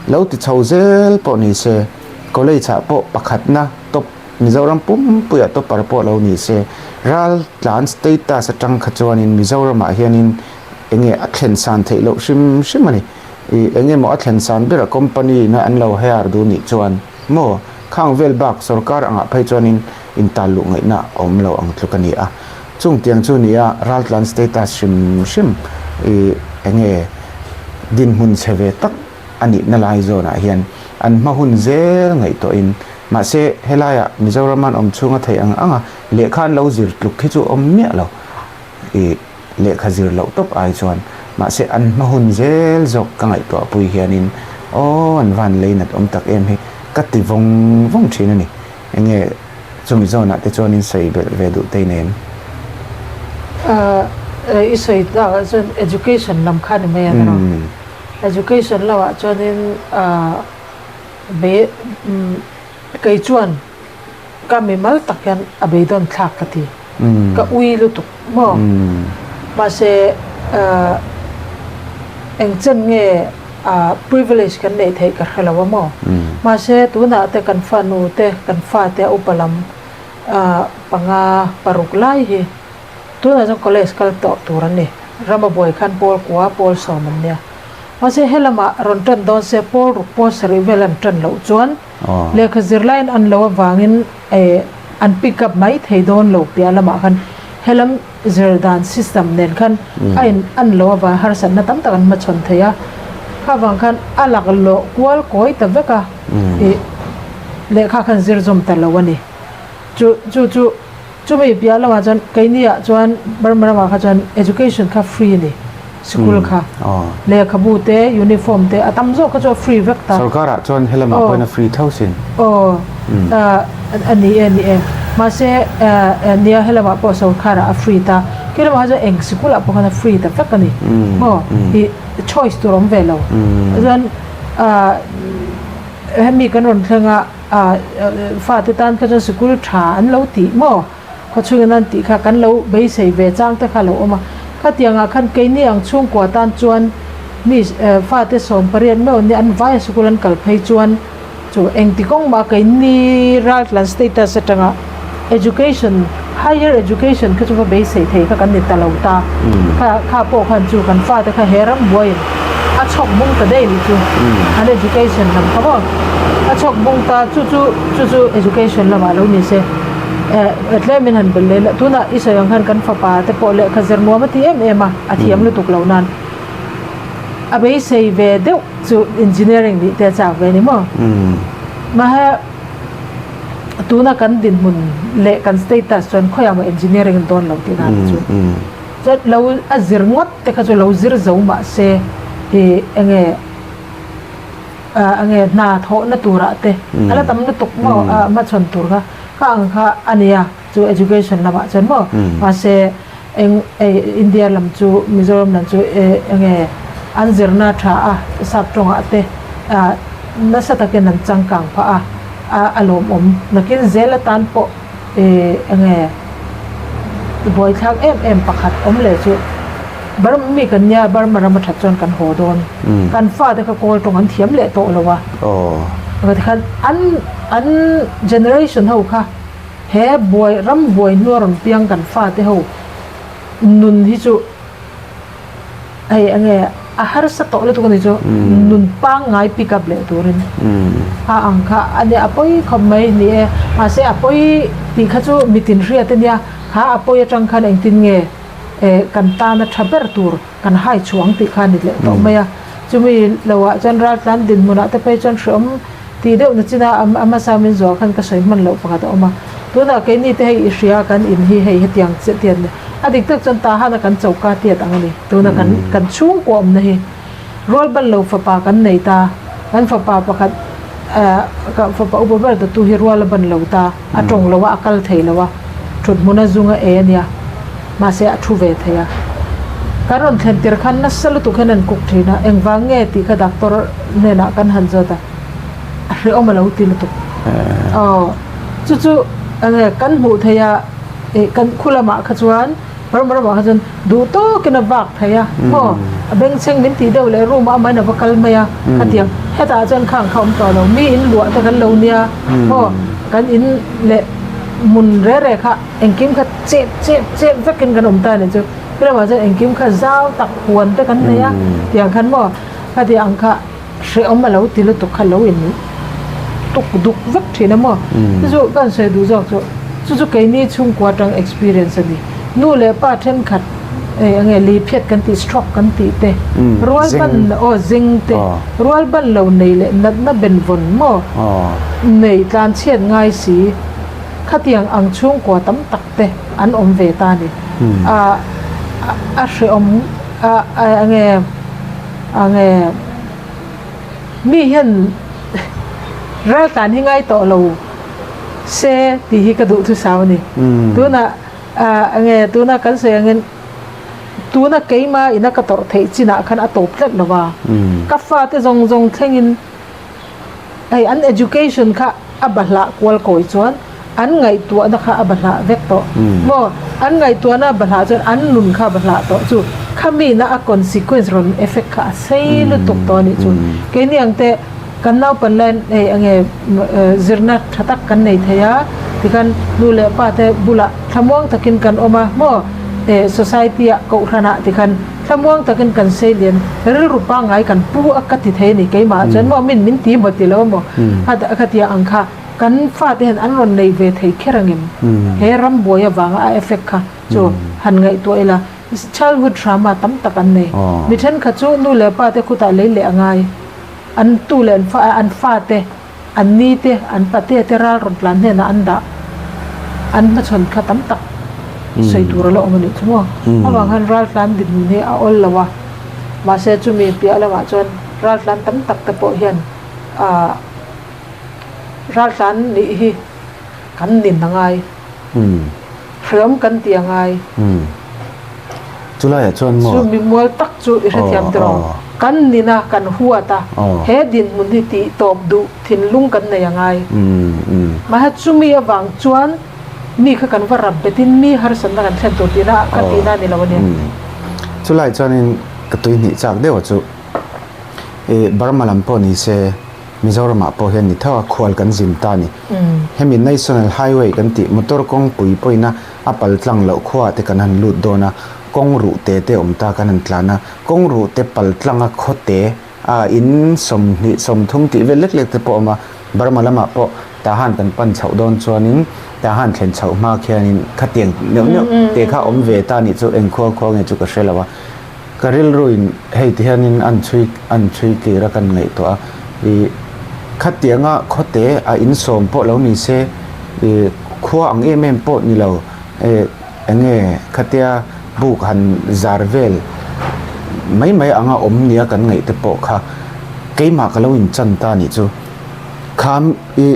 lo ti chho zel pawh ni se, college ah pawh pakhatna top Mizoram pumpuiah topper pawh lo ni se, ral tlan status atang kha chuanin Mizoram ah hianin enge a thlen san theih loh hrim hrim a ni. Ih enge maw a thlen san ber a company in a an lo hire duh nih chuan maw khang vel bak sorkar angah phei chuanin intal luh ngaihna a awm lo ang tluk a ni a. Chung tiang chu nia raltlan status hrim hrim i enge dinhmun chhe ve tak a nihna lai zawnah hian an hma hun zel ngaihtuahin mahse helaiah Mizoram an awm chhunga theih ang anga lehkha an lo zir tluk hi chu awm miah lo i lehkha zir loh tawp ai chuan mahse an hma hun zel zawk ka ngaihtuah pui hianin aw an van lei nat awm tak em hi ka ti vawng vawng thin a ni enge Chumi zawnah te chuan in sawi belh ve duh tei nen. I sawi takah chuan education lam kha ni mai a ni. Education lamah chuanin be kei chuan ka mimal tak hian a beidawn thlak ka ti. Ka ui lutuk maw? Mahse eng chen nge a privilege kan neih theih ka hre lo a maw? Mahse tunah te kan fanu te kan fate a upa lam panga paruk lai hi tunah chuan college kal tawh tur an ni. Rama buai khan pawl kua pawl sawm an nia. Mahse helamah rawn tan dawn se pawl ruk pawl sarih vel an tan loh chuan Lehkha zirlaiin an lo avangin an pick up mai thei dawn lo piah lamah khan helam zir dan system nen khan a in an lo avang harsatna tam tak an hmachhawn thei a, kha vang khan a laklawh kual kawi ta vek a ih lehkha khan zir zawm ta lo a ni. Chu chu chu chumi piah lamah chuan keini ah chuan Burma ramah kha chuan education kha free a ni. Sikul kha lehkhabu te uniform te a tam zawk kha chu a free vek ta. Sorkar ah chuan helamah pawhin a free tho sin. Aw a ni e ni e mahse nia helamah pawh sorkar ah a free ta khi lamah kha chuan eng sikul ah pawh khan a free ta vek a ni maw ih choice tur awm ve lo chuan hemi kan rawn thleng a fate tan kha chuan sikul tha an lo tih maw. Khawchhungin an tih kha kan lo beisei ve chang te kha lo awm a, khatiangah khan keini ang chhungkua tan chuan mi fate 18 meuh nia an vaia sikul an kal phei chuan chu engti kawng mah keini raltlan status atanga education higher education kha chu va beisei thei kha kan ni ta lo ta, kha kha pawh khan chu kan fate kha he ram buaiin a chhawk bung ta daih nih chu an education lam kha maw a chhawk bung ta chu chu chu chu education lamah lo ni se. Eh tlem in han belh leh la tunah i sawi ang khan kan fapa te pawh lehkha zir nuam a ti em em a a thiam lutuk lo nan a beisei ve deuh chu engineering nih te a chak ve ni maw mahse tuna kan dinhmun leh kan status chuan khawiah maw engineering an dawn lo tih dan te chu chuan lo a zir ngawt te kha chu lo zir zo mahse ih enge. Enge hna thawhna turah te a la tam lutuk maw a hmachhawn tur kha kha ang kha a nia chu education lamah chuan maw mahse eng India lam chu Mizoram lam chu enge an zirna tha a sap tawngah te. nasa takin an changkang phah a, a a lawmawm. Nakin zel atan pawh ih enge buaithlak em em pakhat awm leh chu Burma mi kan nia Burma rama that chuan kan haw dawn. Kan fate kha kawl tawng an thiam leh tawh lo a. Tikhan an an generation ho kha he buai ram buai hnua rawn piang kan fate ho nun hi chu hei enge a harsa tawh lutuk a ni chu nun pangngai pick up leh turin a ang kha a nia a pawi khawp mai ni e mahse a pawi tih kha chu mitin hriat a nia kha a pawi atang khan engtin nge eh kan tana tha ber tur kan hai chhuang tih kha a ni leh tawh mai a chumi lohah chuan raltlan dinhmunah te phei chuan hreawm Tih deuh na chin a, a hmasa min zuah khan ka sawi hman loh pakhat a awm a. Tunah keini te hei i hria kan in hi hei hetiang chiah tiat ni. A dik tak chuan Tahana kan choka tiat ang a ni. Tuna kan kan chhungkua awmna hi rual ban lo fapa kan nei ta. Kan fapa pakhat eh ka fapa upa ber tatu hi rual a ban lo ta. A tawng lo a, a kal thei lo a. Thut hmuna zung a e a nia. Mahse a thu ve thei a. Kan rawn thlen tir khan nasa lutuk hian an kuk thin a. Engvang nge tih kha doctor hnenah kan han zawt a. A hrehawm a lo ti lutuk. Aw chu chu enge kan hmuh theih a ih kan khu lamah kha chuan Burma ramah kha chuan duh tawkin a vak thei a maw a bengchheng min tih deuh leh room ah amahin a va kal mai a khatiang hetah chuan khang kha awm tawh lo mi in luah te kan lo nia maw kan in leh hmun re re kha engkim kha chep chep chep vekin kan awm ta a nih chu chu lamah chuan engkim kha zau tak huan te kan nei a tiang khan maw khati ang kha. Hrehawm a lo ti lutuk kha lo in tuk duk vek thin a maw? Chu chu ka han sawi duh zawk chu, chu chu keini chhungkua atang experience a ni. Nu leh pa thenkhat eh enge li phiat kan tih stroke kan tih te, rual ban aw zing te, rual ban lo nei leh natna benvawn maw nei tlan chhiat ngai si khatiang ang chhungkua tam tak te an awm ve ta a ni. A a hrehawm a enge. A nge mi hian raltlan hi ngai tawh lo se tih hi ka duh thusau a ni. Tunah a nge tuna kan sawi angin tuna keima ina ka tawrh theih chinah khan a tawp tlat lo va. Ka fate zawng zawng thlengin Hei an education kha a bahlah kual kawi chuan an ngaihtuahna kha a bahlah vek tawh maw? An ngaihtuahna a bahlah chuan an nun kha a bahlah tawh chu khami na a consequence rawn effect kha a sei lutuk tawh a nih chu. Keini ang te kan naupan laiin hei enge zirna tha tak kan nei thei a tikhan nu leh pa te bulah thlamuang takin kan awm a maw? Society ah kohhranah tikhan Thlamuang takin kan sei lian rilru pangngai kan pu a ka ti thei a ni keimah chuan maw min min ti maw ti lo maw a ka tia ang kha kan fate hian an rawn nei ve thei kher angem he rambuai avanga a effect kha chu han ngaihtuah ila childhood trauma tam tak an nei mi thenkhat chu nu leh pa te khutah lei leh a ngai an tu leh an fa an fate an ni te an pate te ral rawn tlan hnenah an dah an hmachhawn kha tam tak sawi tur a la awm a nih chu maw avang khan ral tlan dinhmun hi a awl lo a mahse chumi piah lamah chuan ral tlan tam tak te pawh hian ah ral tlan nih hi kan nin a ngai hreawm kan ti a ngai. Chulaiah chuan maw? Chu mimual tak chu i hrethiam tawh rawh. Kan nin a, kan huat a, he dinhmun hi tih tawp duh thinlung kan nei a ngai. Mahse chumi avang chuan mi kha kan va rap betin mi harsatna kan thlen tur tihna ka tihna a ni lo a nia. Chulai chuanin ka tui hnih chak deuh a chu i Burma lam pawh ni se Mizoramah pawh hian ni tho a, khual kan zin ta a ni. Hemi National Highway kan tih motor kawngpui pawhin a A pal tlang loh khuaah te kan han lut dawn a, kawng ruh te te awm ta kan han tlan a, kawng ruh te pal tlanga khaw te a in 20 30 tih vel lek lek te pawh a awm a, Burma lamah pawh Tahan kan pan chhoh dawn chuanin Tahan thlen chhoh hma khianin khatiang neuh neuh te kha awm ve ta nih chu eng khua khua nge chu ka hre lo a, ka rilruin hei ti hianin an chhui an chhui tlir a kan ngaihtuah a, ih khatianga khaw te a insawm pawh lo ni se ih Khua ang em em pawh ni lo eh eng nge khatia buk han zar vel mai mai anga awm nia kan ngaih te pawh kha keimah ka lo inchan ta nih chu. Kham i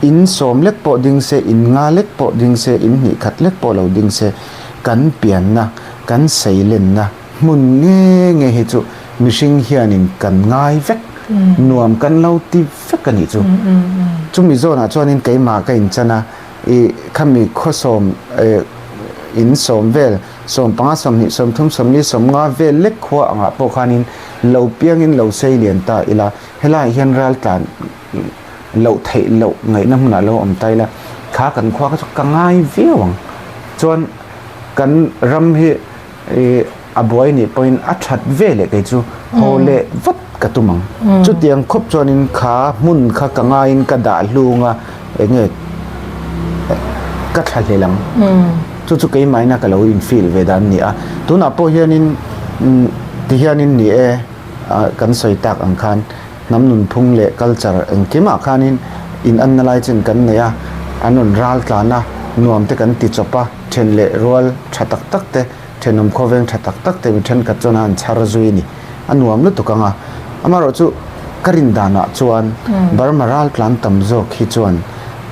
in sawm lek pawh ding se, in nga lek pawh ding se, in hnih khat lek pawh lo ding se kan pianna, kan seilenna hmun nge nge hi chu mihring hianin kan ngai vek. Nuam kan lo ti vek a nih chu. Chumi zawnah chuanin keimah ka inchan a, i khami khawsawm in sawm vel, 15, 20, 30, 40, 50 vel lek khua angah pawh khanin lo piangin lo sei lian ta ila, helaiah hian raltlan loh theih loh ngaihna hmunah lo awm ta ila, kha kan khua kha chu ka ngai viau ang. Chuan kan ram hi i a buai nih pawhin a that ve leh kei chu haw leh vat ka tum ang. Chutiang khawp chuanin kha hmun kha ka ngaiin ka dah hlung a, eng nge ka thla hlel ang. Chu chu keimaina ka lo in feel ve dan ni a. Tunah pawh hianin tihianin ni e kan sawi tak ang khan hnam nunphung leh culture engkimah khanin in anna lai chin kan nei a, an rawn ral tlan a, nuam te kan ti chawp a, then leh rual tha tak tak te, thenawm khawveng tha tak tak te mi thenkhat chuan a han chhar zui a ni. A nuam lutuk ang a. Amaherawhchu ka rin danah chuan Burma ral tlan tam zawk hi chuan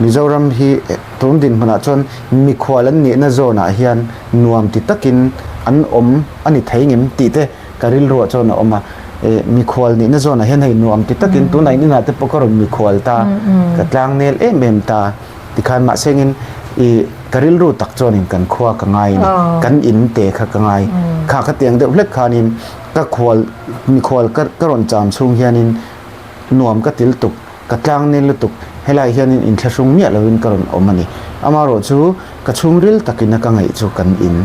Mizoram hi tun dinhmunah chuan mikhual an nihna zawnah hian nuam ti takin an awm a ni thei ngem tih te ka rilruah chuan a awm a. Mikhual nihna zawnah hian hei nuam ti takin tunah in inah te pawh ka rawn mikhual ta, ka tlangnel em em ta. Tikhan mahsengin i ka rilru tak chuanin kan khua ka ngai a ni, kan in te kha ka ngai. Kha ka tiang deuh hlek khanin ka khual mikhual ka ka rawn cham chhung hianin nuam ka ti lutuk, ka tlang nel lutuk, helai hianin inthlahrung miah loin ka rawn awm a ni. Amaherawh chu ka chhungril takina ka ngaih chu kan in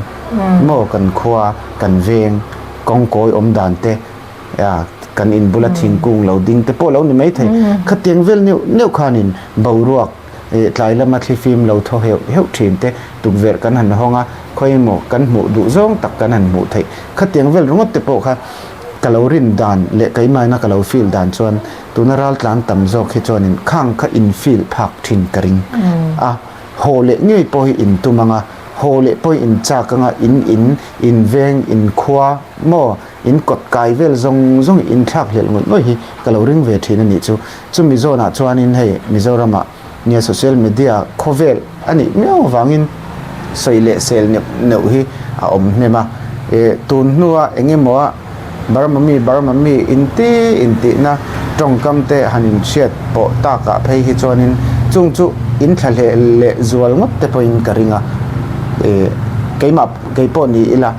maw kan khua, kan veng, kawngkawi awm dan te, a kan in bula thingkung lo ding te pawh lo ni mai thei. Khatiang vel neuh neuh khanin boruak tlai lama thlifim lo thaw heuh heuh thin te tukverh kan han hawng a, khawi emaw kan hmuh duh zawng tak kan han hmuh theih. Khatiang vel ringawt te pawh kha ka lo rin dan leh keimahina ka lo feel dan chuan tuna raltlan tam zawk hi chuanin khang kha in feel phak thin ka ring a, haw leh ngei pawh hi in tum ang a, haw leh pawh hi in chak ang a, in in, in veng, in khua maw In kawt kai vel zawng zawng in thlak hlelh ngawih ngawih hi ka lo ring ve thin a nih chu. Chumi zawnah chuanin hei Mizoramah nia social media khawvel a nih miau avangin sawi leh sel neuh neuh hi a awm hnem a. E tun hnua eng emaw a Burma mi Burma mi inti intihna tawngkam te han inhriat pawh takah phei hi chuanin chung chu in thlahleh leh zual ngawt te pawhin ka ring a. E keimah Kei pawh ni ila,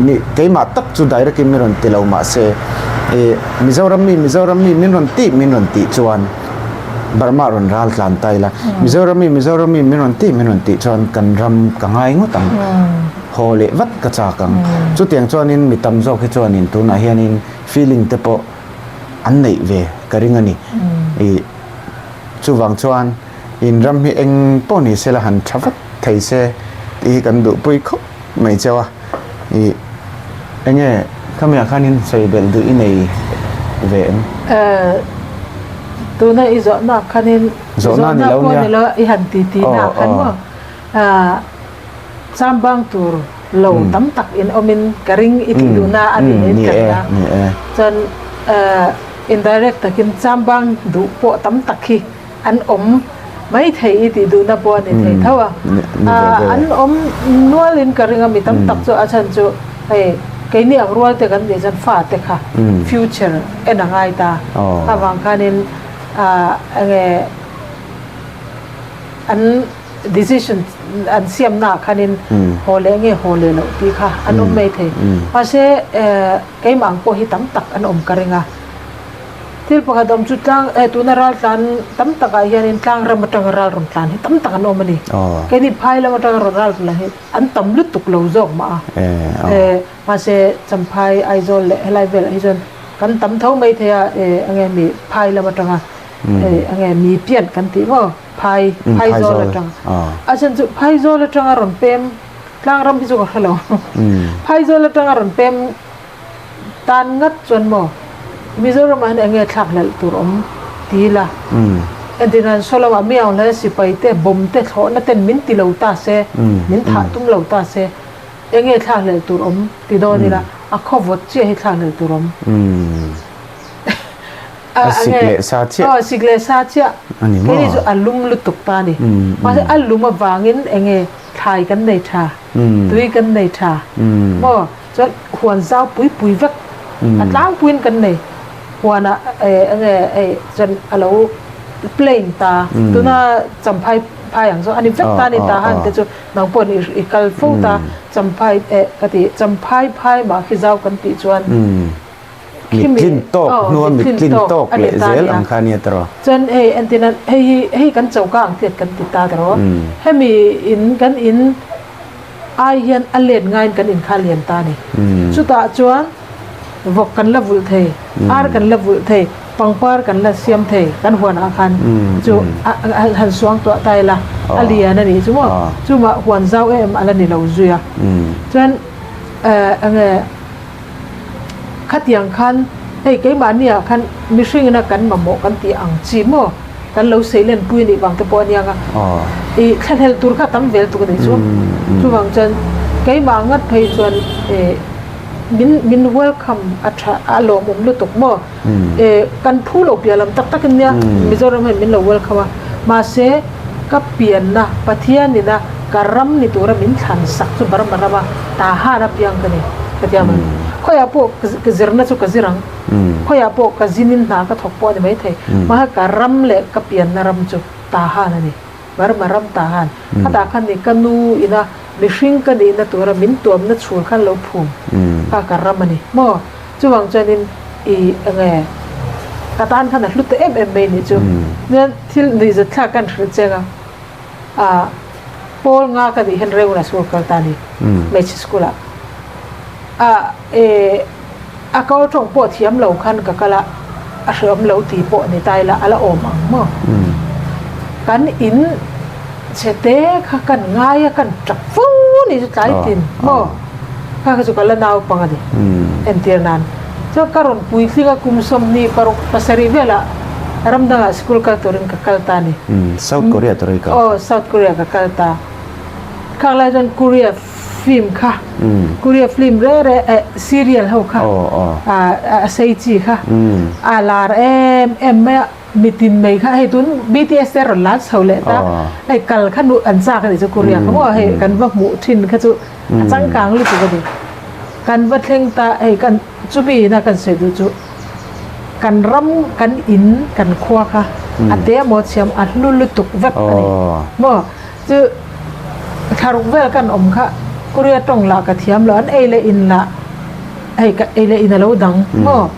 ni keimah tak chu direct in min rawn ti lo mahse i Mizoram mi Mizoram mi min rawn tih min rawn tih chuan Burma rawn ral tlan ta ila, Mizoram mi Mizoram mi min rawn tih min rawn tih chuan kan ram ka ngai ngawt ang, haw leh vat ka chak ang. Chutiang chuanin mi tam zawk hi chuanin tunah hianin feeling te pawh an neih ve ka ring a ni. I chuvang chuan. In ram hi eng pawh ni sela han tha vat thei se tih hi kan duhpui khawp mai cheu a, ih enge khamiah khanin sawi belh duh i nei ve em? Eh tuna i zawhna khanin Zawhna ni lo nia. Zawhna pawh ni lo i han ti ti na khan maw ah chambang tur lo tam tak in awmin ka ring i tih duhna a ni in ka ring a, chuan eh indirect takin chambang duh pawh tam tak hi an awm mai thei i tih duhna pawh a ni thei tho a, an awm nualin ka ring a mi tam tak chu a chhan chu hei keini ang rual te kan nih chuan fa te kha future en a ngai ta avang khanin enge an decision an siamnaah khanin haw leh nge haw leh loh tih kha an awm mai thei mahse keimah ang pawh hi tam tak an awm ka ring a. Thil pakhat awm chu tlang eh tuna ral tlan tam takah hianin tlang ram atanga ral rawn tlan hi tam tak an awm a ni. Keini phai lam atanga rawn ral tlan hi an tam lutuk lo zawk mah a. Eh mahse Champhai, Aizawl leh helai velah hi chuan kan tam tho mai thei a eh enge mi phai lam atanga eh enge mi pian kan tih maw phai Phaizawl atang. A chhan chu Phaizawl atanga rawn pem tlang ram hi chu ka hre lo. Phaizawl atanga rawn pem Tan ngat chuan maw Mizoram ah hian enge thlak hlelh tur awm ti ila. Entirnan saw lamah mi ang hle sipai te bomb te thlawhna ten min ti lo ta se, min thah tum lo ta se, enge thlak hlelh tur awm ti dawn ila a khaw vawt chiah hi thlak hlelh tur awm. A sik leh sa chiah. Aw sik leh sa chiah. Keini chu a lum lutuk ta a ni. Mahse a lum avangin enge thlai kan nei tha, tui kan nei tha maw. Chuan huan zau pui pui vek a tlangpuiin kan nei. Huanah enge hei chuan a lo plain ta tuna Champhai phai ang chu a ni vek ta a ni ta han te chu nang pawhin i kal fo ta Champhai eh ka ti Champhai phai mah khi zau kan tih chuan Mittlin tawk hnua mittlin tawk leh zel ang kha a nia tawh. Chuan hei entirna hei hi hei kan choka ang tiat kan ti ta tawh hemi in kan in ai hian a let ngaiin kan inkhal lian ta a ni. Chutah chuan vawk kan la vulh thei, ar kan la vulh thei, pangpar kan la siam thei kan huanah khan chu han suang tuah ta ila a lian a nih chu maw. Chumah huan zau em a la ni lo zui a. Chuan enge khatiang khan hei keimahniah khan mihringina kan mamawh kan tih ang chi maw kan lo seilen pui a nih vang te pawh a niang a ih thlahlel tur kha a tam vel tuk a nih chu chuvang chuan keimah ngat phei chuan ih min min welcome a tha a lawmawm lutuk maw ih kan phu lo piah lam tak tak in nia Mizoram hian min lo welcome a mahse ka pianna Pathianina ka ram ni tura min thlan sak chu Burma rama Tahan a piang ka ni ka ti a khawiah pawh ka zirna chu ka zir ang. Khawiah pawh ka zinin hna ka thawk pawh a ni maithei. Mahse ka ram leh ka pianna ram chu Tahan a ni. Burma ram Tahan. Khatah khan ni ka nu ina mihring ka nihna tura min tuamna chhul khan lo phum kha ka ram a ni maw? Chuvang chuanin i enge ka tan khan a hlu ta em em mai nih chu. Nia thil nuihzat thlak kan hrilh cheng a, ah Paul nga ka nih hian Renguna school kal ta a ni, hmeichhe school ah. Ah e. A kal tawng pawh thiam lo khan ka kal a, a hreawm lo ti pawh ni ta ila a la awm ang maw? Kan in chhe te kha kan ngai a, kan tap fo ni chu tlai tin maw? Kha kha chu ka la naupang a ni entir nan. Chuan ka rawn puitling a kum 26 velah ram dangah school kal turin ka kal ta a ni. South Korea tur i kal? Aw, South Korea ka kal ta. Khang lai chuan Korea film kha Korea film re re eh serial ho kha a sei chi kha a lar em em mai a mitin mai kha hei tun BTS te rawn lan chho leh ta hei kal kha nu an chak a nih chu Korea kha maw hei kan va hmuh thin kha chu a changkang lutuk a ni kan va thleng ta hei kan chumi ina kan sawi duh chu kan ram kan in kan khua kha a te emaw chhiam a hlu lutuk vek a ni maw. Chu thlaruk vel kan awm kha Korea tawng lah ka thiam lo, an ei leh in lah hei ka ei leh in a lo dang maw?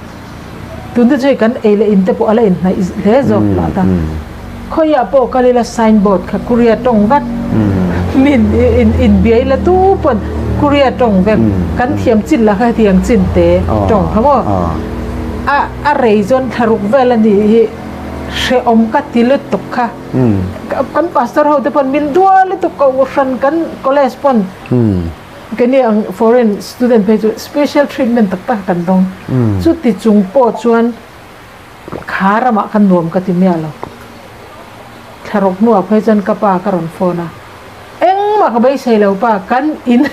Tun te chu hei kan ei leh in te pawh a la inhnaih hle zawk lah ta. Khawiah pawh kal ila sign board kha Korea tawng vek, min inbia ila tu pawn Korea tawng vek, kan thiam chin lah kha hetiang chin te tawng kha maw? A a rei chuan thlaruk vel a nih hi hrehawm ka ti lutuk kha. Kan pastor ho te pawn min dual lutuk ko hran kan college pawn keini ang foreign student phei chu special treatment tak tak kan dawng. Chuti chung pawh chuan kha ramah khan nuam ka ti miah lo. Thlaruk hnuah phei chuan ka pa ka rawn phone a, engmah ka beisei lo pa kan in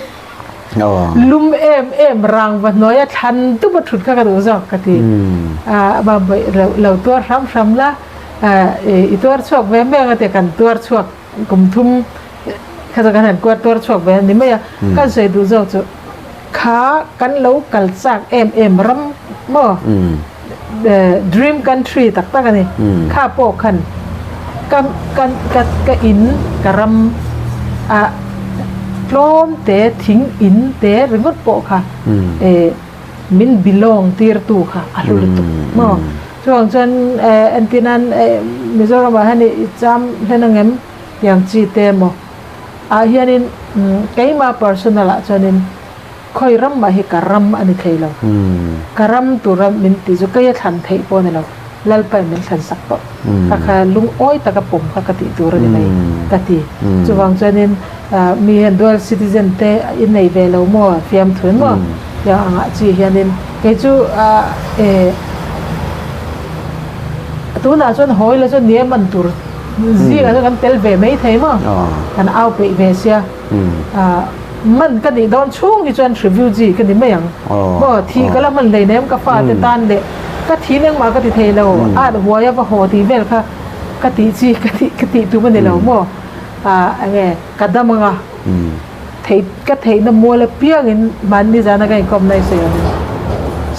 lum em em rangva hnuaia thlan dup a thut kha ka duh zawk ka ti. A lo tuar hram hram la. I tuar chhuak ve mai ang a tia kan tuar chhuak kum thum kha chu kan han kuar tuar chhuak ve a ni mai a, kan sawi duh zawk chu kha kan lo kal chak em em ram maw dream country tak tak a ni kha pawh khan ka ka ka ka in ka ram a tlawm te thing in te ringawt pawh kha min belong tir tu kha a hlu lutuk maw. Chuvang chuan entir nan Mizoram ah hian i cham hlen angem tiang chi te emaw ah hianin keima personal ah chuanin khawi ram mah hi ka ram a ni thei lo. Ka ram tura min tih chu keia thlan theih pawh a ni lo, Lalpain min thlan sak tawh. Kha kha lungawi taka pawm kha ka tih tur a ni mai ka ti. Chuvang chuanin mi hian dual citizen te i nei ve lo maw fiamthu maw tiang angah chi hianin kei chu tunah chuan hawi la chuan nia man tur zingah chuan kan tel ve mai thei maw kan au peih ve sia man ka nih dawn chhung hi chuan refugee ka ni mai ang maw thih ka la hman hleinem ka fate tan leh ka thin engmah ka ti thei lo at huai a va haw tih vel kha ka tih chi ka tih ka tih tum a ni lo maw ah enge ka dam anga theih ka theihna mual apiangin mahni zana ka inkawm na i sawi ang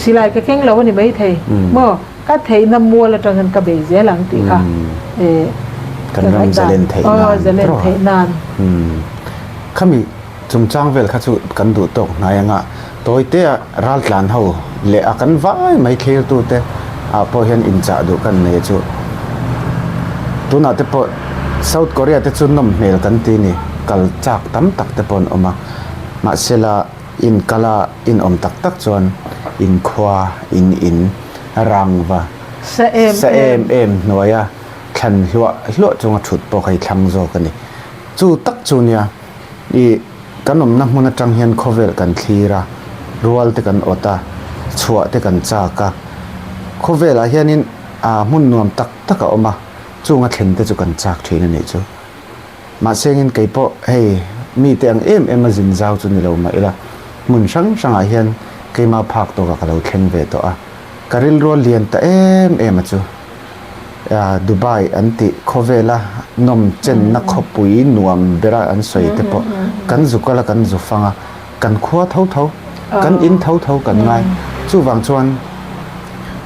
silai ka keng lo a ni maithei maw. Ka theihna mual atangin ka bei zel ang tih kha Kan ram zalen theih nan. Aw zalen theih nan. Khami chungchang vel kha chu kan duh tawk hnai anga tawitea raltlan ho leh a kan vai mai thlirtute ah pawh hian inchah duh kan nei chu tunah te pawh South Korea te chu nawm hmel kan ti ni kal chak tam tak te pawh an awm a mahsela In kal a in awm tak tak chuan in khua in in rangva sa em em hnuaia thlan hluah hluah chunga thut pawh kha i thlang zawk a ni. Chu tak chu nia i kan awmna hmun atang hian khawvel kan thlir a, rual te kan awt a, chhuah te kan chak a, khawvelah hianin aa hmun nuam tak tak a awm a, chunga thlen te chu kan chak thin a nih chu. Mahse engin kei pawh hei mite ang em em a zin zau chu ni lo mah ila, hmun hrang hrangah hian keimah phak tawkah ka lo thleng ve tawh a, ka rilru a lian ta em em a chu. Dubai an tih khawvela nawm chenna khawpui nuam bera an sawi te pawh kan zu kal a kan zu fang a, kan khua tho tho, kan in tho tho kan ngai. Chuvang chuan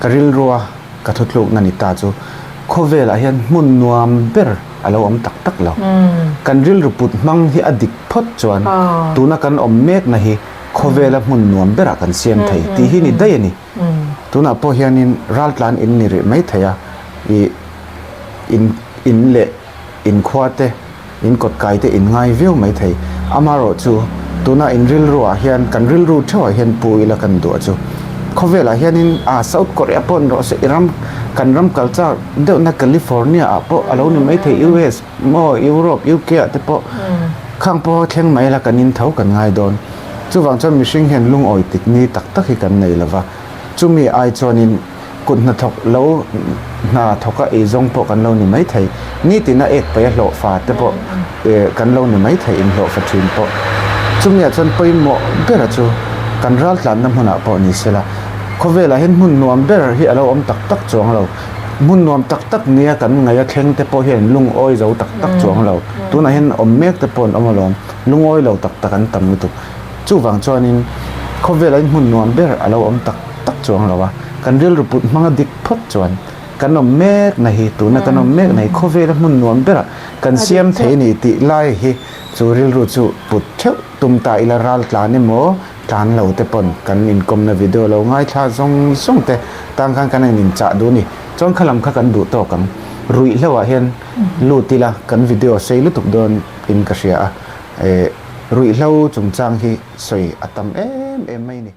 ka rilrua ka thutlukna ni ta chu khawvelah hian hmun nuam ber a lo awm tak tak lo. Kan rilru put hmang hi a dik phawt chuan tuna kan awm mekna hi khawvela hmun nuam berah kan siam thei tih hi ni daih a ni. Tunah pawh hianin raltlan in ni rih mai thei a, ih in in leh in khua te, in kawt kai te in ngai viau mai thei. Amaherawh chu tuna in rilruah hian kan rilru theuhah hian pu ila kan duh a chu. Khawvelah hianin ah South Korea pawh ni rawh se i ram kan ram kal chak deuhna California ah pawh a lo ni mai thei US maw Europe UK ah te pawh khang pawh thleng mai ila kan in tho kan ngai dawn. Chuvang chuan mihring hian lungawi tik ni tak tak hi kan nei lova chumi ai chuanin Kut hnathawk lo hna thawka eizawng pawh kan lo ni mai thei. Nitina ek paih a hlawhfa te pawh kan lo ni mai thei inhlawhfa thin pawh. Chumiah chuan pawimawh bera chu kan raltlanna hmunah pawh ni sela. Khawvelah hian hmun nuam ber hi a lo awm tak tak chuang lo. Hmun nuam tak tak nia kan ngaih a thleng te pawh hian lungawi zo tak tak chuang lo. Tunah hian awm mek te pawh an awm alawm. Lungawi lo tak tak an tam lutuk. Chuvang chuanin khawvelah hian hmun nuam ber a lo awm tak tak chuang lo a. Kan rilru put hmanga dik phawt chuan kan awm mek na hi, tuna kan awm mek na hi khawvela hmun nuam berah kan siam thei ni tih lai hi chu rilru chu put theuh tum ta ila ral tlan emaw tlan lo te pawn kan inkawmna video lo ngaithla zawng zawng te tan khan kan in inchah duh a ni. Chuan kha lam kha kan duh tawk ang. Ruihhlo ah hian lut ila kan video sei lutuk dawn in ka hria a, eh ruihhlo chungchang hi sawi a tam em em mai a ni.